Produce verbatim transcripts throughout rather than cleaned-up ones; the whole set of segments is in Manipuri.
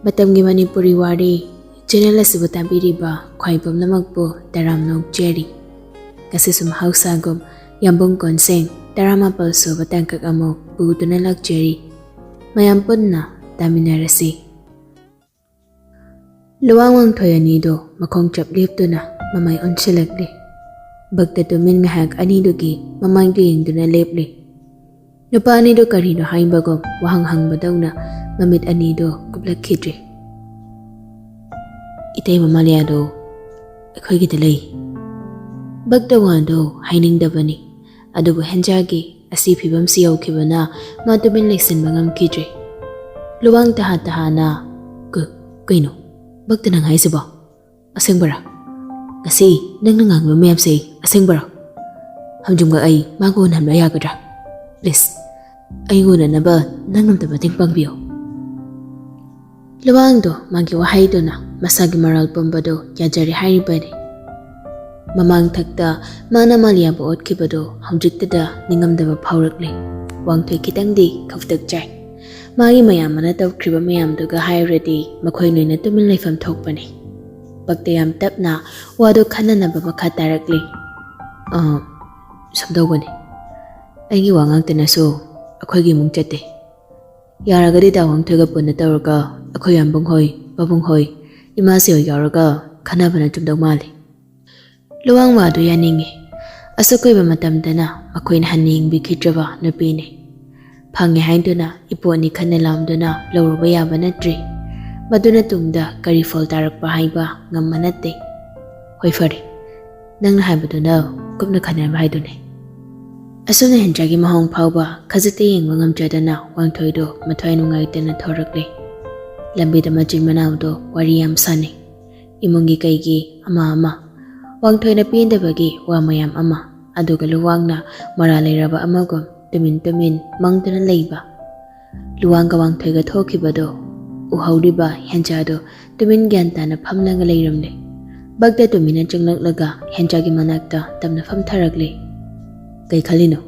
ꯃꯇꯝꯒꯤ ꯃꯅꯤꯄꯨꯔꯤ ꯋꯥꯔꯤ ꯆꯦꯅꯦꯜ ꯑꯁꯤꯕꯨ ꯇꯥꯕꯤꯔꯤꯕ ꯈ꯭ꯋꯥꯏ ꯄꯨꯝꯅꯃꯛꯄꯨ ꯇꯔꯥꯝꯅ ꯑꯣꯛꯆꯔꯤ꯫ ꯉꯁꯤꯁꯨ ꯃꯍꯧꯁꯥꯒꯨꯝ ꯌꯥꯝꯕꯨꯡ ꯀꯣꯟꯁꯦꯡ ꯇꯔꯥꯃꯥꯄꯜ ꯁꯨꯕ ꯇꯥꯡꯀꯛ ꯑꯃꯨꯛ ꯄꯨꯗꯨꯅ ꯂꯥꯛꯆꯔꯤ꯫ ꯃꯌꯥꯝ ꯄꯨꯟꯅ ꯇꯥꯃꯤꯟꯅꯔꯁꯤ꯫ ꯂꯨꯋꯥꯡ ꯋꯥꯡꯊꯣꯏ ꯑꯅꯤꯗꯨ ꯃꯈꯣꯡ ꯆꯞ ꯂꯦꯞꯇꯨꯅ ꯃꯃꯥꯏ ꯑꯣꯟꯁꯤꯜꯂꯛꯂꯤ꯫ ꯚꯛꯇ ꯇꯨꯃꯤꯟ ꯉꯥꯏꯍꯥꯛ ꯑꯅꯤꯗꯨꯒꯤ ꯃꯃꯥꯏꯗꯨ ꯌꯦꯡꯗꯨꯅ ꯂꯦꯞꯂꯤ꯫ ꯅꯨꯄꯥ ꯑꯅꯤꯗꯨ ꯀꯔꯤꯅꯣ ꯍꯥꯏꯕꯒꯨꯝ ꯋꯥꯍꯪ ꯍꯪꯕꯗꯧꯅ ꯃꯃꯤꯠ ꯑꯅꯤꯗꯨ ꯀꯨꯞꯂꯛꯈꯤꯗ꯭ꯔꯤ꯫ "ꯏꯇꯩꯃ ꯃꯥꯂꯤꯌꯥꯗꯣ ꯑꯩꯈꯣꯏꯒꯤꯗ ꯂꯩ꯫" ꯚꯛꯇ ꯋꯥꯗꯣ ꯍꯥꯏꯅꯤꯡꯗꯕꯅꯤ, ꯑꯗꯨꯕꯨ ꯍꯦꯟꯖꯥꯒꯤ ꯑꯁꯤ ꯐꯤꯕꯝꯁꯤ ꯌꯧꯈꯤꯕꯅ ꯃꯥ ꯇꯨꯃꯤꯟ ꯂꯩꯁꯤꯟꯕ ꯉꯝꯈꯤꯗ꯭ꯔꯦ꯫ ꯂꯨꯋꯥꯡ ꯇꯍꯥ ꯇꯍꯥꯅ, "ꯀ-, ꯀꯩꯅꯣ? ꯚꯛꯇ ꯅꯪ ꯍꯥꯏꯁꯤꯕꯣ? ꯑꯁꯦꯡꯕꯔꯥ? ꯉꯁꯤ ꯅꯪꯅ ꯉꯥꯡꯕ ꯃꯌꯥꯝꯁꯦ ꯑꯁꯦꯡꯕꯔꯣ? ꯍꯧꯖꯤꯛꯃꯛ ꯑꯩ ꯃꯥꯒ ꯎꯅꯍꯟꯕ ꯌꯥꯒꯗ꯭ꯔꯥ? Please, ꯑꯩꯒ ꯎꯅꯅꯕ ꯅꯪ ꯑꯝꯇ ꯃꯇꯦꯡ ꯄꯥꯡꯕꯤꯌꯣ꯫" ꯂꯨꯋꯥꯡꯗꯣ ꯃꯥꯒꯤ ꯋꯥꯍꯩꯗꯨꯅ ꯃꯁꯥꯒꯤ ꯃꯔꯥꯜ ꯄꯨꯝꯕꯗꯣ ꯌꯥꯖꯔꯦ ꯍꯥꯏꯔꯤꯕꯅꯤ꯫ ꯃꯃꯥꯡ ꯊꯛꯇ ꯃꯥꯅ ꯃꯥꯂꯤꯌꯥꯕꯨ ꯑꯣꯠꯈꯤꯕꯗꯣ ꯍꯧꯖꯤꯛꯇꯗ ꯅꯤꯡꯉꯝꯗꯕ ꯐꯥꯎꯔꯛꯂꯦ꯫ ꯋꯥꯡꯊꯣꯏ ꯈꯤꯇꯪꯗꯤ ꯈꯧꯇꯛ ꯆꯥꯏ꯫ ꯃꯥꯒꯤ ꯃꯌꯥꯝꯕꯅ ꯇꯧꯈ꯭ꯔꯤꯕ ꯃꯌꯥꯝꯗꯨꯒ ꯍꯥꯏꯔꯨꯔꯗꯤ ꯃꯈꯣꯏ ꯂꯣꯏꯅ ꯇꯨꯃꯤꯟ ꯂꯩꯐꯝ ꯊꯣꯛꯄꯅꯤ꯫ ꯚꯛꯇ ꯌꯥꯝ ꯇꯞꯅ ꯋꯥꯗꯨ ꯈꯟꯅꯅꯕ ꯃꯈꯥ ꯇꯥꯔꯛꯂꯤ꯫ "ꯑ, ꯁꯨꯝ ꯇꯧꯕꯅꯤ꯫ ꯑꯩꯒꯤ ꯋꯥ ꯉꯥꯛꯇꯅꯁꯨ ꯑꯩꯈꯣꯏꯒꯤ ꯏꯃꯨꯡ ꯆꯠꯇꯦ꯫ ꯌꯥꯔꯒꯗꯤ ꯗꯥ ꯋꯥꯡꯊꯣꯏꯒ ꯄꯨꯟꯅ ꯇꯧꯔꯒ ꯑꯩꯈꯣꯏ ꯌꯥꯝꯕꯨꯡ ꯍꯣꯏ, ꯄꯥꯕꯨꯡ ꯍꯣꯏ, ꯏꯃꯥꯁꯤ ꯍꯣꯏ ꯌꯥꯎꯔꯒ ꯈꯟꯅꯕꯅ ꯆꯨꯝꯗꯧ ꯃꯥꯜꯂꯤ꯫" ꯂꯨꯋꯥꯡ ꯋꯥꯗꯨ ꯌꯥꯅꯤꯡꯉꯤ꯫ ꯑꯁꯨꯛ ꯀꯨꯏꯕ ꯃꯇꯝꯗꯅ ꯃꯈꯣꯏꯅ ꯍꯟꯅ ꯌꯦꯡꯕꯤꯈꯤꯗ꯭ꯔꯕ ꯅꯨꯄꯤꯅꯤ꯫ ꯐꯪꯉꯦ ꯍꯥꯏꯗꯨꯅ ꯏꯄꯣꯠꯅꯤ ꯈꯟꯅ ꯂꯥꯝꯗꯨꯅ ꯂꯧꯔꯨꯕ ꯌꯥꯕ ꯅꯠꯇ꯭ꯔꯤ꯫ ꯃꯗꯨꯅ ꯇꯨꯡꯗ ꯀꯔꯤ ꯐꯣꯜ ꯇꯥꯔꯛꯄ ꯍꯥꯏꯕ ꯉꯝꯕ ꯅꯠꯇꯦ꯫ "ꯍꯣꯏ, ꯐꯔꯦ, ꯅꯪꯅ ꯍꯥꯏꯕꯗꯨꯅ ꯀꯨꯞꯅ ꯈꯟꯅꯕ ꯍꯥꯏꯗꯨꯅꯤ꯫" ꯑꯁꯨꯝꯅ ꯍꯦꯟꯖꯥꯒꯤ ꯃꯍꯣꯡ ꯐꯥꯎꯕ ꯈꯖꯤꯛꯇ ꯌꯦꯡꯕ ꯉꯝꯖꯗꯅ ꯋꯥꯡꯊꯣꯏꯗꯣ ꯃꯊ꯭ꯋꯥꯏ ꯅꯨꯡꯉꯥꯏꯇꯅ ꯊꯣꯔꯛꯂꯦ꯫ ꯂꯝꯕꯤꯗ ꯃꯆꯤꯟ ꯃꯅꯥꯎꯗꯣ ꯋꯥꯔꯤ ꯌꯥꯝ ꯁꯥꯟꯅꯩ꯫ ꯏꯃꯨꯡꯒꯤ ꯀꯩꯒꯤ ꯑꯃ ꯑꯃ꯫ ꯋꯥꯡꯊꯣꯏꯅ ꯄꯦꯟꯗꯕꯒꯤ ꯋꯥ ꯃꯌꯥꯝ ꯑꯃ꯫ ꯑꯗꯨꯒ ꯂꯨꯋꯥꯡꯅ ꯃꯔꯥꯜ ꯂꯩꯔꯕ ꯑꯃꯒꯨꯝ ꯇꯨꯃꯤꯟ ꯇꯨꯃꯤꯟ ꯃꯪꯗꯨꯅ ꯂꯩꯕ꯫ ꯂꯨꯋꯥꯡꯒ ꯋꯥꯡꯊꯣꯏꯒ ꯊꯣꯛꯈꯤꯕꯗꯣ ꯎꯍꯧꯔꯤꯕ ꯍꯦꯟꯖꯥꯗꯣ ꯇꯨꯃꯤꯟ ꯒ꯭ꯌꯥꯟ ꯇꯥꯅ ꯐꯝꯂꯒ ꯂꯩꯔꯝꯂꯦ꯫ ꯚꯛꯇ ꯇꯨꯃꯤꯟꯅ ꯆꯪꯂꯛꯂꯒ ꯍꯦꯟꯖꯥꯒꯤ ꯃꯅꯥꯛꯇ ꯇꯞꯅ ꯐꯝꯊꯔꯛꯂꯦ꯫ "ꯀꯩ ꯈꯜꯂꯤꯅꯣ?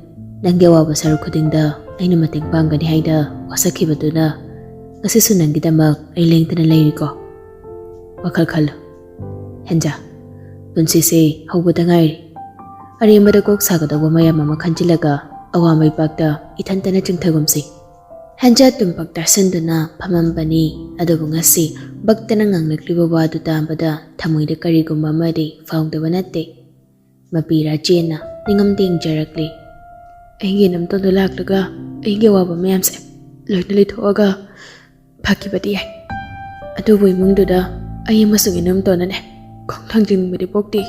ꯅꯪꯒꯤ ꯑꯋꯥꯕ ꯁꯔꯨꯛ ꯈꯨꯗꯤꯡꯗ ꯑꯩꯅ ꯃꯇꯦꯡ ꯄꯥꯡꯒꯅꯤ ꯍꯥꯏꯅ ꯋꯥꯁꯛꯈꯤꯕꯗꯨꯅ ꯉꯁꯤꯁꯨ ꯅꯪꯒꯤꯗꯃꯛ ꯑꯩ ꯂꯦꯡꯗꯅ ꯂꯩꯔꯤꯀꯣ꯫ ꯋꯥꯈꯜ ꯈꯜꯂꯨ꯫ ꯍꯦꯟꯖꯥ, ꯄꯨꯟꯁꯤꯁꯦ ꯍꯧꯕꯗ ꯉꯥꯏꯔꯤ꯫ ꯑꯔꯦꯝꯕꯗ ꯀꯣꯛ ꯁꯥꯒꯗꯧꯕ ꯃꯌꯥꯝ ꯑꯃ ꯈꯟꯖꯤꯜꯂꯒ ꯑꯋꯥ ꯃꯩꯄꯥꯛꯇ ꯏꯊꯟꯇꯅ ꯆꯤꯡꯊꯒꯨꯝꯁꯤ꯫ ꯍꯦꯟꯖꯥ ꯇꯨꯝꯄꯥꯛ ꯇꯥꯁꯤꯟꯗꯨꯅ ꯐꯝꯃꯝꯕꯅꯤ, ꯑꯗꯨꯕꯨ ꯉꯁꯤ ꯚꯛꯇꯅ ꯉꯥꯡꯂꯛꯂꯤꯕ ꯋꯥꯗꯨ ꯇꯥꯕꯗ ꯊꯃꯣꯏꯗ ꯀꯔꯤꯒꯨꯝꯕ ꯑꯃꯗꯤ ꯐꯥꯎꯗꯕ ꯅꯠꯇꯦ꯫ ꯃꯄꯤ ꯔꯥꯖꯦꯟꯅ ꯅꯤꯡꯉꯝꯗꯦ ꯌꯦꯡꯖꯔꯛꯂꯤ꯫ ꯑꯩꯒꯤ ꯅꯝꯇꯣꯟꯗ ꯂꯥꯛꯂꯒ ꯑꯩꯒꯤ ꯑꯋꯥꯕ ꯃꯌꯥꯝꯁꯦ ꯂꯣꯏꯅ ꯂꯩꯊꯣꯛꯑꯒ ꯐꯈꯤꯕꯗꯤ ꯌꯥꯏ, ꯑꯗꯨꯕꯨ ꯏꯃꯨꯡꯗꯨꯗ ꯑꯩ ꯑꯃꯁꯨꯡ ꯏꯅꯝꯇꯣꯟꯅꯅꯦ ꯈꯣꯡ ꯊꯥꯡꯖꯤꯟꯅꯤꯡꯕꯗꯤ ꯄꯣꯛꯇꯦ꯫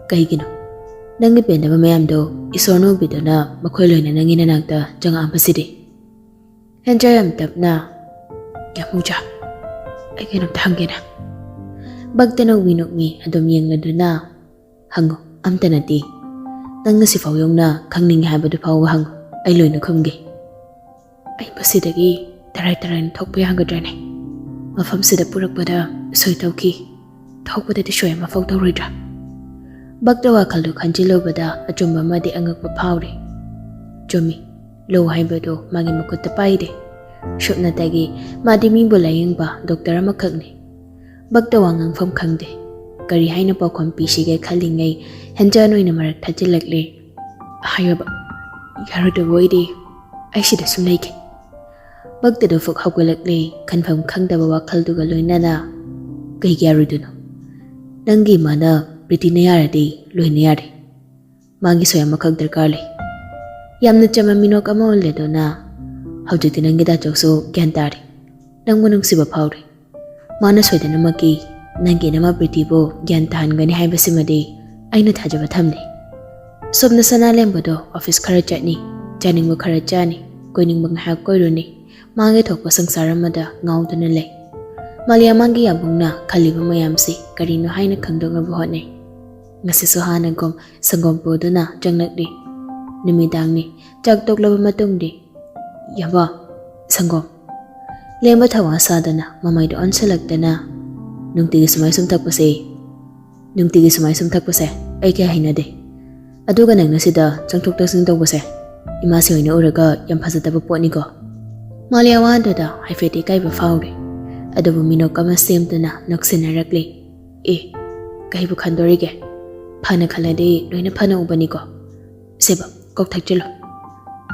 ꯀꯩꯒꯤꯅꯣ? ꯅꯪꯒꯤ ꯄꯦꯟꯗꯕ ꯃꯌꯥꯝꯗꯣ ꯏꯁꯣꯔꯅ ꯎꯕꯤꯗꯨꯅ ꯃꯈꯣꯏ ꯂꯣꯏꯅ ꯅꯪꯒꯤ ꯅꯅꯥꯛꯇ ꯆꯪꯉꯛꯑꯝꯕꯁꯤꯗꯤ꯫ ꯍꯦꯟꯖꯥ ꯌꯥꯝ ꯇꯞꯅ, "ꯌꯥꯝꯕꯨꯡꯖꯥ, ꯑꯩ ꯀꯩꯅꯣꯝꯇ ꯍꯪꯒꯦꯅ?" ꯚꯛꯇ ꯅꯣꯛꯃꯤ ꯅꯣꯛꯃꯤ ꯑꯗꯨꯝ ꯌꯦꯡꯂꯗꯨꯅ, "ꯍꯪꯉꯨ, ꯑꯝꯇ ꯅꯠꯇꯦ꯫ ꯅꯪꯅ ꯁꯤꯐꯥꯎ ꯌꯧꯅ ꯈꯪꯅꯤꯡꯉꯤ ꯍꯥꯏꯕꯗꯨ ꯐꯥꯎꯕ ꯍꯪꯉꯨ, ꯑꯩ ꯂꯣꯏꯅ ꯈꯨꯝꯒꯦ꯫ ꯑꯩ ꯃꯁꯤꯗꯒꯤ ꯇꯔꯥꯏ ꯇꯔꯥꯏꯅ ꯊꯣꯛꯄ ꯌꯥꯒꯗ꯭ꯔꯅꯦ? ꯃꯐꯝꯁꯤꯗ ꯄꯨꯔꯛꯄꯗ ꯁꯣꯏ ꯇꯧꯈꯤ, ꯊꯣꯛꯄꯗꯗꯤ ꯁꯣꯏ ꯑꯃꯐꯥꯎ ꯇꯧꯔꯣꯏꯗ꯭ꯔꯥ?" ꯚꯛꯇ ꯋꯥꯈꯜꯗꯨ ꯈꯟꯖꯤꯜꯂꯨꯕꯗ ꯑꯆꯨꯝꯕ ꯑꯃꯗꯤ ꯑꯉꯛꯄ ꯐꯥꯎꯔꯤ꯫ ꯆꯨꯝꯃꯤ, ꯂꯧ ꯍꯥꯏꯕꯗꯨ ꯃꯥꯒꯤ ꯃꯈꯨꯠꯇ ꯄꯥꯏꯗꯦ꯫ ꯁꯨꯞꯅꯇꯒꯤ ꯃꯥꯗꯤ ꯃꯤꯕꯨ ꯂꯥꯌꯦꯡꯕ ꯗꯣꯛꯇꯔ ꯑꯃꯈꯛꯅꯤ꯫ ꯚꯛꯇ ꯋꯥ ꯉꯥꯡꯐꯝ ꯈꯪꯗꯦ꯫ ꯀꯔꯤ ꯍꯥꯏꯅ ꯄꯥꯎꯈꯨꯝ ꯄꯤꯁꯤꯒꯦ ꯈꯜꯂꯤꯉꯩ ꯍꯦꯟꯖꯥꯟ ꯑꯣꯏꯅ ꯃꯔꯛ ꯊꯠꯆꯤꯜꯂꯛꯂꯦ꯫ "ꯍꯥꯏꯌꯣꯕ, ꯌꯥꯔꯣꯏꯗꯕ ꯑꯣꯏꯗꯦ꯫ ꯑꯩ ꯁꯤꯗ ꯁꯨꯝ ꯂꯩꯒꯦ꯫" ꯚꯛꯇꯗꯨ ꯐꯨꯛ ꯍꯧꯒꯠꯂꯛꯂꯦ, ꯈꯟꯐꯝ ꯈꯪꯗꯕ ꯋꯥꯈꯜꯗꯨꯒ ꯂꯣꯏꯅꯅ꯫ "ꯀꯩꯒꯤ ꯌꯥꯔꯣꯏꯗꯣꯏꯅꯣ? ꯅꯪꯒꯤ ꯏꯃꯥꯅ ꯄ꯭ꯔꯤꯇꯤꯅ ꯌꯥꯔꯗꯤ ꯂꯣꯏꯅ ꯌꯥꯔꯦ꯫ ꯃꯥꯒꯤ ꯁꯣꯏ ꯑꯃꯈꯛ ꯗꯔꯀꯥꯔ ꯂꯩ꯫ ꯌꯥꯝꯅ ꯆꯝꯕ ꯃꯤꯅꯣꯛ ꯑꯃ ꯎꯠꯂꯦ ꯑꯗꯨꯅ꯫ ꯍꯧꯖꯤꯛꯇꯤ ꯅꯪꯒꯤ ꯗꯥꯆꯧꯁꯨ ꯒ꯭ꯌꯥꯟ ꯇꯥꯔꯦ꯫ ꯅꯪꯕꯨ ꯅꯨꯡꯁꯤꯕ ꯐꯥꯎꯔꯦ꯫ ꯃꯥꯅ ꯁꯣꯏꯗꯅꯃꯛꯀꯤ ꯅꯪꯒꯤ ꯏꯅꯝꯃ ꯄ꯭ꯔꯤꯇꯤꯕꯨ ꯒ꯭ꯌꯥꯟ ꯇꯥꯍꯟꯒꯅꯤ ꯍꯥꯏꯕꯁꯤꯃꯗꯤ ꯑꯩꯅ ꯊꯥꯖꯕ ꯊꯝꯂꯤ꯫ ꯁꯣꯝꯗ ꯁꯅꯥ ꯂꯦꯝꯕꯗꯣ ꯑꯣꯐꯤꯁ ꯈꯔ ꯆꯠꯅꯤ, ꯆꯥꯅꯤꯡꯕ ꯈꯔ ꯆꯥꯅꯤ, ꯀꯣꯏꯅꯤꯡꯕ ꯉꯥꯏꯍꯥꯛ ꯀꯣꯏꯔꯨꯅꯤ, ꯃꯥꯒꯤ ꯊꯣꯛꯄ ꯁꯪꯁꯥꯔ ꯑꯃꯗ ꯉꯥꯎꯗꯨꯅ ꯂꯩ꯫ ꯃꯥꯂꯦꯝ ꯃꯥꯒꯤ ꯌꯥꯕꯨꯡꯅ ꯈꯜꯂꯤꯕ ꯃꯌꯥꯝꯁꯤ ꯀꯔꯤꯅꯣ ꯍꯥꯏꯅ ꯈꯪꯗꯣꯛꯅꯕ ꯍꯣꯠꯅꯩ꯫ ꯉꯁꯤꯁꯨ ꯍꯥꯟꯅꯒꯨꯝ ꯁꯪꯒꯣꯝ ꯄꯨꯗꯨꯅ ꯆꯪꯂꯛꯂꯤ꯫ ꯅꯨꯃꯤꯗꯥꯡꯅꯤ꯫ ꯆꯥꯛ ꯇꯣꯛꯂꯕ ꯃꯇꯨꯡꯗꯤ, "ꯌꯥꯕ, ꯁꯪꯒꯣꯝ꯫" ꯂꯦꯝꯕ ꯊꯧꯋꯥ ꯁꯥꯗꯅ ꯃꯃꯩꯗ ꯑꯣꯟꯁꯤꯜꯂꯛꯇꯅ, "ꯅꯨꯡꯇꯤꯒꯤ ꯁꯨꯃꯥꯏ ꯁꯨꯝ ꯊꯛꯄꯁꯦ, ꯅꯨꯡꯇꯤꯒꯤ ꯁꯨꯃꯥꯏ ꯁꯨꯝ ꯊꯛꯄꯁꯦ ꯑꯩ ꯀꯌꯥ ꯍꯩꯅꯗꯦ꯫ ꯑꯗꯨꯒ ꯅꯪꯅ ꯁꯤꯗ ꯆꯪꯊꯣꯛ ꯆꯪꯁꯤꯟ ꯇꯧꯕꯁꯦ ꯏꯃꯥꯁꯤ ꯍꯣꯏꯅ ꯎꯔꯒ ꯌꯥꯝ ꯐꯖꯗꯕ ꯄꯣꯠꯅꯤꯀꯣ꯫" ꯃꯥꯂꯤꯌꯥ ꯋꯥꯗꯨꯗ ꯍꯥꯏꯐꯦꯠ ꯏꯀꯥꯏꯕ ꯐꯥꯎꯔꯦ꯫ ꯑꯗꯨꯕꯨ ꯃꯤꯅꯣꯛ ꯑꯃ ꯁꯦꯝꯗꯨꯅ ꯅꯣꯛꯁꯤꯟꯅꯔꯛꯂꯤ꯫ "ꯑꯦ, ꯀꯩꯕꯨ ꯈꯟꯗꯣꯔꯤꯒꯦ? ꯐꯅ ꯈꯜꯂꯗꯤ ꯂꯣꯏꯅ ꯐꯅ ꯎꯕꯅꯤꯀꯣ꯫ ꯁꯦꯕ, ꯀꯣꯛ ꯊꯛꯆꯤꯜꯂꯨ꯫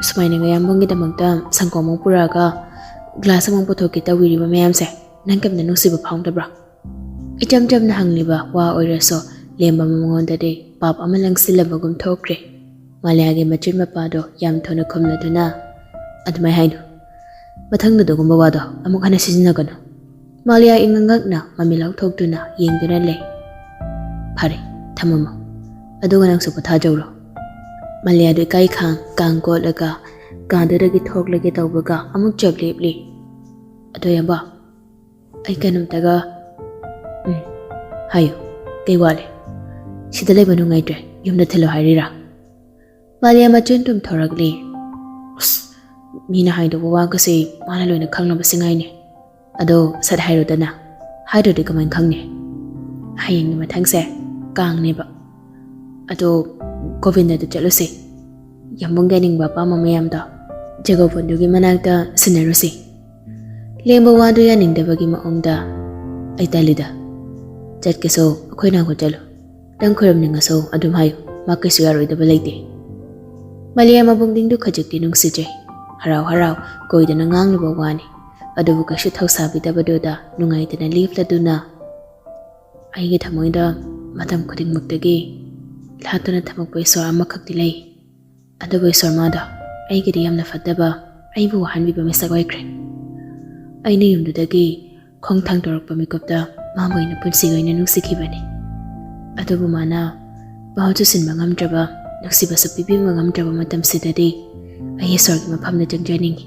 ꯁꯨꯃꯥꯏꯅ ꯉꯌꯥꯝꯕꯨꯡꯒꯤꯗꯃꯛꯇ ꯁꯪꯒꯣꯝ ꯑꯃꯨꯛ ꯄꯨꯔꯛꯑꯒ ꯒ꯭ꯂꯥꯁ ꯑꯃꯨꯛ ꯄꯨꯊꯣꯛꯀꯦ ꯇꯧꯕꯤꯔꯤꯕ ꯃꯌꯥꯝꯁꯦ ꯅꯪ ꯀꯩꯝꯇ ꯅꯨꯡꯁꯤꯕ ꯐꯥꯎꯗꯕ꯭ꯔꯥ?" ꯏꯆꯝ ꯆꯝꯅ ꯍꯪꯂꯤꯕ ꯋꯥ ꯑꯣꯏꯔꯁꯨ ꯂꯦꯝꯕ ꯃꯉꯣꯟꯗꯗꯤ ꯄꯥꯞ ꯑꯃ ꯂꯪꯁꯤꯜꯂꯕꯒꯨꯝ ꯊꯣꯛꯈ꯭ꯔꯦ꯫ ꯃꯥꯂꯤꯌꯥꯒꯤ ꯃꯆꯤꯟ ꯃꯄꯥꯗꯣ ꯌꯥꯝ ꯊꯨꯅ ꯈꯨꯝꯂꯗꯨꯅ, "ꯑꯗꯨꯃꯥꯏ ꯍꯥꯏꯅꯨ꯫ ꯃꯊꯪꯗ ꯑꯗꯨꯒꯨꯝꯕ ꯋꯥꯗꯣ ꯑꯃꯨꯛ ꯍꯟꯅ ꯁꯤꯖꯤꯟꯅꯒꯅꯨ"꯫ ꯃꯥꯂꯤꯌꯥ ꯏꯉꯛ ꯉꯛꯅ ꯃꯃꯤꯠ ꯂꯥꯎꯊꯣꯛꯇꯨꯅ ꯌꯦꯡꯗꯨꯅ ꯂꯩ꯫ "ꯐꯔꯦ, ꯊꯝꯃꯝꯃꯣ꯫ ꯑꯗꯨꯒ ꯅꯪꯁꯨ ꯄꯣꯊꯥꯖꯧꯔꯣ"꯫ ꯃꯥꯂꯤꯌꯥꯗꯨ ꯏꯀꯥꯏ ꯈꯥꯡ ꯀꯥꯡ ꯀꯣꯠꯂꯒ ꯀꯥꯗꯨꯗꯒꯤ ꯊꯣꯛꯂꯒꯦ ꯇꯧꯕꯒ ꯑꯃꯨꯛ ꯆꯞ ꯂꯦꯞꯂꯤ꯫ "ꯑꯗꯣ ꯏꯌꯥꯝꯕ, ꯑꯩ ꯀꯩꯅꯣꯝꯇꯒ"꯫ "ꯎꯝ, ꯍꯥꯏꯌꯨ꯫ ꯀꯩ ꯋꯥꯠꯂꯤ? ꯁꯤꯗ ꯂꯩꯕ ꯅꯨꯡꯉꯥꯏꯇ꯭ꯔꯦ, ꯌꯨꯝꯗ ꯊꯤꯜꯂꯣ ꯍꯥꯏꯔꯤꯔꯥ?" ꯃꯥꯂꯤꯌꯥ ꯃꯆꯤꯟ ꯇꯨꯝꯊꯣꯔꯛꯂꯤ꯫ "ꯑꯁ, ꯃꯤꯅ ꯍꯥꯏꯗꯧꯕ ꯋꯥꯒꯁꯦ ꯃꯥꯅ ꯂꯣꯏꯅ ꯈꯪꯅꯕꯁꯤ ꯉꯥꯏꯅꯦ꯫ ꯑꯗꯣ ꯁꯠ ꯍꯥꯏꯔꯨꯗꯅ, ꯍꯥꯏꯗ꯭ꯔꯗꯤ ꯀꯃꯥꯏꯅ ꯈꯪꯅꯤ? ꯍꯌꯦꯡꯒꯤ ꯃꯊꯪꯁꯦ ꯀꯥꯡꯅꯦꯕ꯫ ꯑꯗꯣ ꯒꯣꯕꯤꯟꯗꯗ ꯆꯠꯂꯨꯁꯦ꯫ ꯌꯥꯝꯕꯨꯡꯒꯤ ꯑꯅꯤꯡꯕ ꯑꯄꯥꯝꯕ ꯃꯌꯥꯝꯗꯣ ꯖꯒꯣꯕꯟꯗꯨꯒꯤ ꯃꯅꯥꯛꯇ ꯁꯤꯟꯅꯔꯨꯁꯤ"꯫ ꯂꯦꯝꯕ ꯋꯥꯗꯨ ꯌꯥꯅꯤꯡꯗꯕꯒꯤ ꯃꯑꯣꯡꯗ, "ꯑꯩ ꯇꯜꯂꯤꯗ꯫ ꯆꯠꯀꯦꯁꯨ ꯑꯩꯈꯣꯏ ꯅꯥꯎꯒ ꯆꯠꯂꯨ꯫ ꯅꯪ ꯈꯣꯏꯔꯝꯅꯤꯡꯉꯁꯨ ꯑꯗꯨꯝ ꯍꯥꯏꯌꯨ, ꯃꯥ ꯀꯩꯁꯨ ꯌꯥꯔꯣꯏꯗꯕ ꯂꯩꯇꯦ"꯫ ꯃꯥꯂꯤꯌꯥ ꯃꯕꯨꯡꯗꯤꯡꯗꯨ ꯈꯖꯤꯛꯇꯤ ꯅꯨꯡꯁꯤꯖꯩ꯫ ꯍꯔꯥꯎ ꯍꯔꯥꯎ ꯀꯣꯏꯗꯅ ꯉꯥꯡꯂꯨꯕ ꯋꯥꯅꯤ꯫ ꯑꯗꯨꯕꯨ ꯀꯩꯁꯨ ꯊꯧꯁꯥꯕꯤꯗꯕꯗꯨꯗ ꯅꯨꯡꯉꯥꯏꯇꯅ ꯂꯦꯞꯂꯗꯨꯅ, "ꯑꯩꯒꯤ ꯊꯃꯣꯏꯗ ꯃꯇꯝ ꯈꯨꯗꯤꯡꯃꯛꯇꯒꯤ ꯂꯥꯠꯇꯨꯅ ꯊꯝꯃꯛꯄ ꯏꯁꯣꯔ ꯑꯃꯈꯛꯇꯤ ꯂꯩ꯫ ꯑꯗꯨꯕꯨ ꯏꯁꯣꯔ ꯃꯥꯗꯣ ꯑꯩꯒꯤꯗꯤ ꯌꯥꯝꯅ ꯐꯠꯇꯕ, ꯑꯩꯕꯨ ꯋꯥꯍꯟꯕꯤꯕ ꯃꯤꯁꯛ ꯑꯣꯏꯈ꯭ꯔꯦ꯫ ꯑꯩꯅ ꯌꯨꯝꯗꯨꯗꯒꯤ ꯈꯣꯡ ꯊꯥꯡꯗꯣꯔꯛꯄ ꯃꯤꯀꯨꯞꯇ ꯃꯥꯕꯨ ꯑꯩꯅ ꯄꯨꯟꯁꯤꯒꯤ ꯑꯣꯏꯅ ꯅꯨꯡꯁꯤꯈꯤꯕꯅꯤ꯫ ꯑꯗꯨꯕꯨ ꯃꯥꯅ ꯃꯍꯨꯠꯁꯨ ꯁꯤꯟꯕ ꯉꯝꯗ꯭ꯔꯕ, ꯅꯨꯡꯁꯤꯕꯁꯨ ꯄꯤꯕꯤꯕ ꯉꯝꯗ꯭ꯔꯕ ꯃꯇꯝꯁꯤꯗꯗꯤ ꯑꯩ ꯏꯁꯣꯔꯒꯤ ꯃꯐꯝꯗ ꯆꯪꯖꯅꯤꯡꯏ꯫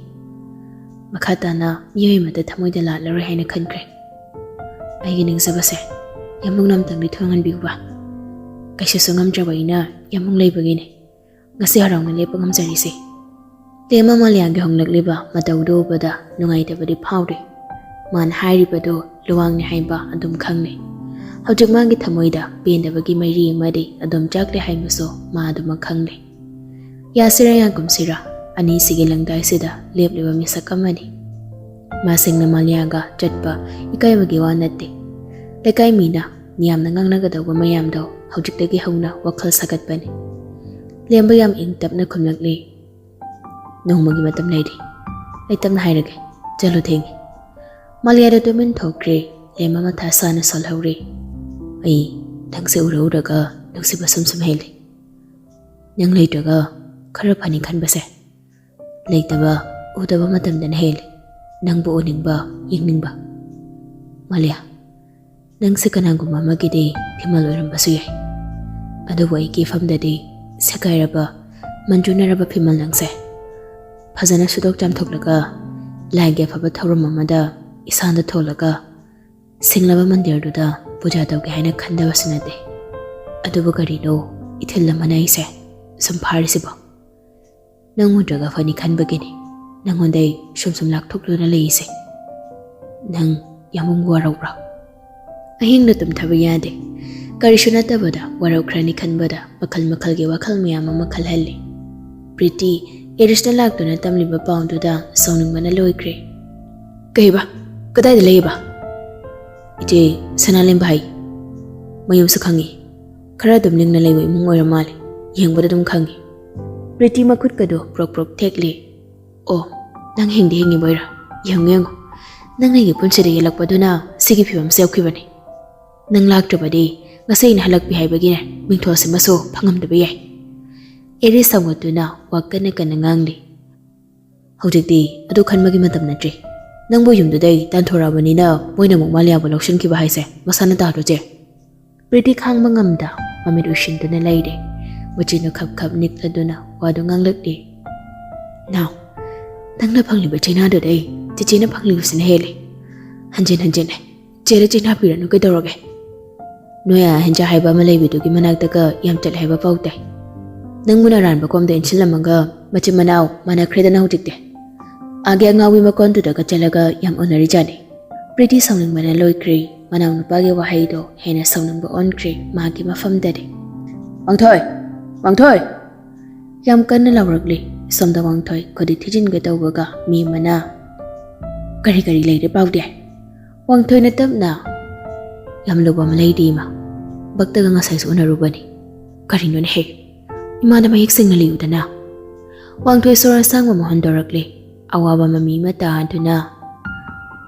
ꯃꯈꯥ ꯇꯥꯅ ꯃꯤꯑꯣꯏ ꯑꯃꯠꯇ ꯊꯃꯣꯏꯗ ꯂꯥꯠꯂꯔꯣꯏ ꯍꯥꯏꯅ ꯈꯟꯈ꯭ꯔꯦ꯫ ꯑꯩꯒꯤ ꯅꯤꯡꯖꯕꯁꯦ ꯌꯥꯝꯕꯨꯡꯅ ꯑꯝꯇꯪꯗꯤ ꯊꯨꯡꯍꯟꯕꯤꯌꯨꯕ꯫ ꯀꯩꯁꯨꯁꯨ ꯉꯝꯗ꯭ꯔꯕ ꯑꯩꯅ ꯌꯥꯝꯕꯨꯡ ꯂꯩꯕꯒꯤꯅꯤ ꯉꯁꯤ ꯍꯔꯥꯎꯅ ꯂꯦꯞꯄ ꯉꯝꯖꯔꯤꯁꯦ"꯫ ꯂꯦꯝꯕ ꯃꯥꯂꯤꯌꯥꯒꯤ ꯍꯣꯡꯂꯛꯂꯤꯕ ꯃꯇꯧꯗꯨ ꯎꯕꯗ ꯅꯨꯡꯉꯥꯏꯇꯕꯗꯤ ꯐꯥꯎꯔꯦ꯫ ꯃꯥꯅ ꯍꯥꯏꯔꯤꯕꯗꯨ ꯂꯨꯋꯥꯡꯅꯤ ꯍꯥꯏꯕ ꯑꯗꯨꯝ ꯈꯪꯂꯦ꯫ ꯍꯧꯖꯤꯛ ꯃꯥꯒꯤ ꯊꯃꯣꯏꯗ ꯄꯦꯟꯗꯕꯒꯤ ꯃꯩꯔꯤ ꯑꯃꯗꯤ ꯑꯗꯨꯝ ꯆꯥꯛꯂꯦ ꯍꯥꯏꯕꯁꯨ ꯃꯥ ꯑꯗꯨꯃꯛ ꯈꯪꯂꯦ꯫ ꯌꯥꯁꯤꯔꯥ ꯌꯥꯒꯨꯝꯁꯤꯔꯥ, ꯑꯅꯤꯁꯤꯒꯤ ꯂꯪꯗꯥꯏꯁꯤꯗ ꯂꯦꯞꯂꯤꯕ ꯃꯤꯁꯛ ꯑꯃꯅꯤ꯫ ꯃꯥꯁꯤꯡꯅ ꯃꯥꯂꯤꯌꯥꯒ ꯆꯠꯄ ꯏꯀꯥꯏꯕꯒꯤ ꯋꯥ ꯅꯠꯇꯦ꯫ ꯂꯩꯀꯥꯏ ꯃꯤꯅ ꯃꯤꯌꯥꯝꯅ ꯉꯥꯡꯅꯒꯗꯧꯕ ꯃꯌꯥꯝꯗꯣ ꯍꯧꯖꯤꯛꯇꯒꯤ ꯍꯧꯅ ꯋꯥꯈꯜ ꯁꯥꯒꯠꯄꯅꯤ꯫ ꯂꯦꯝꯕ ꯌꯥꯝ ꯏꯪ ꯇꯞꯅ ꯈꯨꯝꯂꯛꯂꯤ꯫ "ꯅꯣꯡꯃꯒꯤ ꯃꯇꯝ ꯂꯩꯔꯤ꯫ ꯑꯩ ꯇꯞꯅ ꯍꯥꯏꯔꯒꯦ꯫ ꯆꯠꯂꯣ, ꯊꯦꯡꯉꯦ꯫" ꯃꯥꯂꯤꯌꯥꯗ ꯇꯨꯃꯤꯟ ꯊꯣꯛꯈ꯭ꯔꯦ꯫ ꯂꯦꯝꯕ ꯃꯊꯥ ꯁꯥꯅ ꯁꯣꯜꯍꯧꯔꯦ꯫ "ꯑꯩ ꯅꯪꯁꯦ ꯎꯔ ꯎꯔꯒ ꯅꯨꯡꯁꯤꯕ ꯁꯨꯝ ꯁꯨꯝ ꯍꯦꯜꯂꯤ꯫ ꯅꯪ ꯂꯩꯇ꯭ꯔꯒ ꯈꯔ ꯐꯅꯤ ꯈꯟꯕꯁꯦ, ꯂꯩꯇꯕ, ꯎꯗꯕ ꯃꯇꯝꯗꯅ ꯍꯦꯜꯂꯤ ꯅꯪꯕꯨ ꯎꯅꯤꯡꯕ, ꯌꯦꯡꯅꯤꯡꯕ꯫ ꯃꯥꯂꯤꯌꯥ, ꯅꯪꯁꯦ ꯀꯅꯥꯒꯨꯝꯕ ꯑꯃꯒꯤꯗꯤ ꯐꯤꯃꯜ ꯑꯣꯏꯔꯝꯕꯁꯨ ꯌꯥꯏ, ꯑꯗꯨꯕꯨ ꯑꯩꯒꯤ ꯏꯐꯝꯗꯗꯤ ꯁꯦꯒꯥꯏꯔꯕ, ꯃꯟꯖꯨꯅꯔꯕ ꯐꯤꯃꯜ ꯅꯪꯁꯦ꯫ ꯐꯖꯅ ꯁꯨꯗꯣꯛ ꯆꯥꯝꯊꯣꯛꯂꯒ ꯂꯥꯏꯒꯤ ꯑꯐꯕ ꯊꯧꯔꯝ ꯑꯃꯗ ꯏꯁꯥꯗ ꯊꯣꯜꯂꯒ ꯁꯤꯡꯂꯕ ꯃꯟꯗꯤꯔꯗꯨꯗ ꯄꯨꯖꯥ ꯇꯧꯒꯦ ꯍꯥꯏꯅ ꯈꯟꯗꯕꯁꯨ ꯅꯠꯇꯦ꯫ ꯑꯗꯨꯕꯨ ꯀꯔꯤꯅꯣ ꯏꯊꯤꯜ ꯑꯃꯅ ꯑꯩꯁꯦ ꯁꯨꯝ ꯐꯥꯔꯤꯁꯤꯕꯣ? ꯅꯪ ꯎꯗ꯭ꯔꯒ ꯐꯅꯤ ꯈꯟꯕꯒꯤꯅꯤ ꯅꯪꯉꯣꯟꯗ ꯑꯩ ꯁꯨꯝ ꯁꯨꯝ ꯂꯥꯞꯊꯣꯛꯇꯨꯅ ꯂꯩꯔꯤꯁꯦ꯫ ꯅꯪ ꯌꯥꯝ ꯋꯥꯔꯧꯕ꯭ꯔꯣ?" ꯑꯍꯤꯡꯗ ꯇꯨꯝꯊꯕ ꯌꯥꯗꯦ꯫ ꯀꯔꯤꯁꯨ ꯅꯠꯇꯕꯗ ꯋꯥꯔꯧꯈ꯭ꯔꯅꯤ ꯈꯟꯕꯗ ꯃꯈꯜ ꯃꯈꯜꯒꯤ ꯋꯥꯈꯜ ꯃꯌꯥꯝ ꯑꯃ ꯈꯜꯍꯜꯂꯤ꯫ ꯄ꯭ꯔꯤꯇꯤ ꯑꯦꯔꯤꯁꯅ ꯂꯥꯛꯇꯨꯅ ꯇꯝꯂꯤꯕ ꯄꯥꯎꯗꯨꯗ ꯁꯥꯎꯅꯤꯡꯕꯅ ꯂꯣꯏꯈ꯭ꯔꯦ꯫ "ꯀꯩꯕ? ꯀꯗꯥꯏꯗ ꯂꯩꯌꯦꯕ?" "ꯏꯆꯦ, ꯁꯅꯥꯂꯦꯝꯕ ꯍꯥꯏ꯫ ꯃꯌꯨꯝꯁꯨ ꯈꯪꯉꯤ꯫ ꯈꯔ ꯑꯗꯨꯝ ꯂꯤꯡꯅ ꯂꯩꯕ ꯏꯃꯨꯡ ꯑꯣꯏꯔ ꯃꯥꯜꯂꯦ꯫ ꯌꯦꯡꯕꯗ ꯑꯗꯨꯝ ꯈꯪꯉꯤ꯫" ꯄ꯭ꯔꯤꯇꯤ ꯃꯈꯨꯠꯀꯗꯣ ꯄ꯭ꯔꯣꯛ ꯄ꯭ꯔꯣꯛ ꯊꯦꯛꯂꯤ꯫ "ꯑꯣ, ꯅꯪ ꯍꯤꯡꯗꯤ ꯍꯤꯡꯉꯤꯕꯣꯏꯔꯦ? ꯌꯦꯡꯉꯨ ꯌꯦꯡꯉꯨ, ꯅꯪ ꯑꯩꯒꯤ ꯄꯨꯟꯁꯤꯗ ꯌꯦꯜꯂꯛꯄꯗꯨꯅ ꯁꯤꯒꯤ ꯐꯤꯕꯝꯁꯦ ꯌꯧꯈꯤꯕꯅꯤ꯫ ꯅꯪ ꯂꯥꯛꯇ꯭ꯔꯕꯗꯤ ꯉꯁꯤ ꯑꯩꯅ ꯍꯜꯂꯛꯄꯤ ꯍꯥꯏꯕꯒꯤꯅꯦ ꯃꯤꯡꯊꯣꯜꯁꯤꯃꯁꯨ ꯐꯪꯉꯝꯗꯕ ꯌꯥꯏ꯫" ꯑꯦꯔꯤꯁ ꯁꯥꯎꯒꯠꯇꯨꯅ ꯋꯥ ꯀꯟꯅ ꯀꯟꯅ ꯉꯥꯡꯂꯤ꯫ "ꯍꯧꯖꯤꯛꯇꯤ ꯑꯗꯨ ꯈꯟꯕꯒꯤ ꯃꯇꯝ ꯅꯠꯇ꯭ꯔꯤ꯫ ꯅꯪꯕꯨ ꯌꯨꯝꯗꯨꯗꯩ ꯇꯥꯟꯊꯣꯔꯛꯑꯕꯅꯤꯅ ꯃꯣꯏꯅ ꯑꯃꯨꯛ ꯃꯥꯂꯤꯌꯥꯕꯨ ꯂꯧꯁꯤꯟꯈꯤꯕ ꯍꯥꯏꯁꯦ ꯃꯁꯥꯅ ꯇꯥꯗ꯭ꯔꯣ, ꯆꯦ?" ꯄ꯭ꯔꯤꯇꯤ ꯈꯥꯡꯕ ꯉꯝꯗ ꯃꯃꯤꯠ ꯎꯏꯁꯤꯟꯗꯨꯅ ꯂꯩꯔꯦ꯫ ꯃꯆꯤꯟꯗꯨ ꯈꯞ ꯈꯞ ꯅꯤꯛꯂꯗꯨꯅ ꯋꯥꯗꯨ ꯉꯥꯡꯂꯛꯂꯤ꯫ "ꯅꯥꯎ, ꯅꯪꯅ ꯐꯪꯂꯤꯕ ꯆꯩꯅꯥꯗꯨꯗꯩ ꯆꯤꯆꯦꯅ ꯐꯪꯂꯤꯕꯁꯤꯅ ꯍꯦꯜꯂꯤ꯫ ꯍꯟꯖꯤꯟ ꯍꯟꯖꯤꯟꯅꯦ꯫ ꯆꯦꯗ ꯆꯩꯅꯥ ꯄꯤꯔꯅꯨ ꯀꯩꯗꯧꯔꯒꯦ? ꯅꯣꯏ ꯑꯥ ꯍꯦꯟꯖꯥ ꯍꯥꯏꯕ ꯑꯃ ꯂꯩꯕꯗꯨꯒꯤ ꯃꯅꯥꯛꯇꯒ ꯌꯥꯝ ꯆꯠꯂꯦ ꯍꯥꯏꯕ ꯄꯥꯎ ꯇꯥꯏ꯫ ꯅꯪꯕꯨ ꯅꯔꯥꯟꯕ ꯀꯣꯝꯗ ꯏꯟꯁꯤꯜꯂꯝꯃꯒ ꯃꯆꯤꯟ ꯃꯅꯥꯎ ꯃꯥꯟꯅꯈ꯭ꯔꯦꯗꯅ ꯍꯧꯖꯤꯛꯇꯤ꯫ ꯑꯥꯒꯤ ꯑꯉꯥꯎꯕꯤ ꯃꯀꯣꯟꯗꯨꯗꯒ ꯆꯠꯂꯒ ꯌꯥꯝ ꯎꯅꯔꯤꯖꯥꯠꯅꯤ꯫" ꯄ꯭ꯔꯤꯇꯤ ꯁꯥꯎꯅꯤꯡꯕꯅ ꯂꯣꯏꯈ꯭ꯔꯦ꯫ ꯃꯅꯥꯎꯅꯨꯄꯥꯒꯤ ꯋꯥꯍꯩꯗꯣ ꯍꯦꯟꯅ ꯁꯥꯎꯅꯤꯡꯕ ꯑꯣꯟꯈ꯭ꯔꯦ ꯃꯥꯒꯤ ꯃꯐꯝꯗꯗꯤ꯫ "ꯃꯥꯡꯊꯣꯏ! ꯃꯥꯡꯊꯣꯏ!" ꯌꯥꯝ ꯀꯟꯅ ꯂꯥꯎꯔꯛꯂꯤ꯫ ꯁꯣꯝꯗ ꯋꯥꯡꯊꯣꯏ ꯈꯨꯗꯤ ꯊꯤꯖꯤꯟꯒꯦ ꯇꯧꯕꯒ ꯃꯦꯝꯃꯅ, "ꯀꯔꯤ ꯀꯔꯤ ꯂꯩꯔꯦ ꯄꯥꯎꯗꯤ?" ꯋꯥꯡꯊꯣꯏꯅ ꯇꯞꯅ, "ꯌꯥꯝ ꯂꯨꯕ ꯑꯃ ꯂꯩꯔꯤ ꯏꯃꯥ꯫ ꯚꯛꯇꯒ ꯉꯁꯥꯏꯁꯨ ꯎꯅꯔꯨꯕꯅꯤ꯫" "ꯀꯔꯤꯅꯣꯅꯦ ꯍꯦ? ꯏꯃꯥꯗ ꯃꯌꯦꯛ ꯁꯦꯡꯅ ꯂꯤꯌꯨꯗꯅ꯫" ꯋꯥꯡꯊꯣꯏ ꯁꯣꯔ ꯑꯁꯥꯡꯕ ꯑꯃ ꯍꯣꯟꯗꯣꯔꯛꯂꯦ꯫ ꯑꯋꯥꯕ ꯃꯃꯤ ꯑꯃ ꯇꯥꯗꯨꯅ,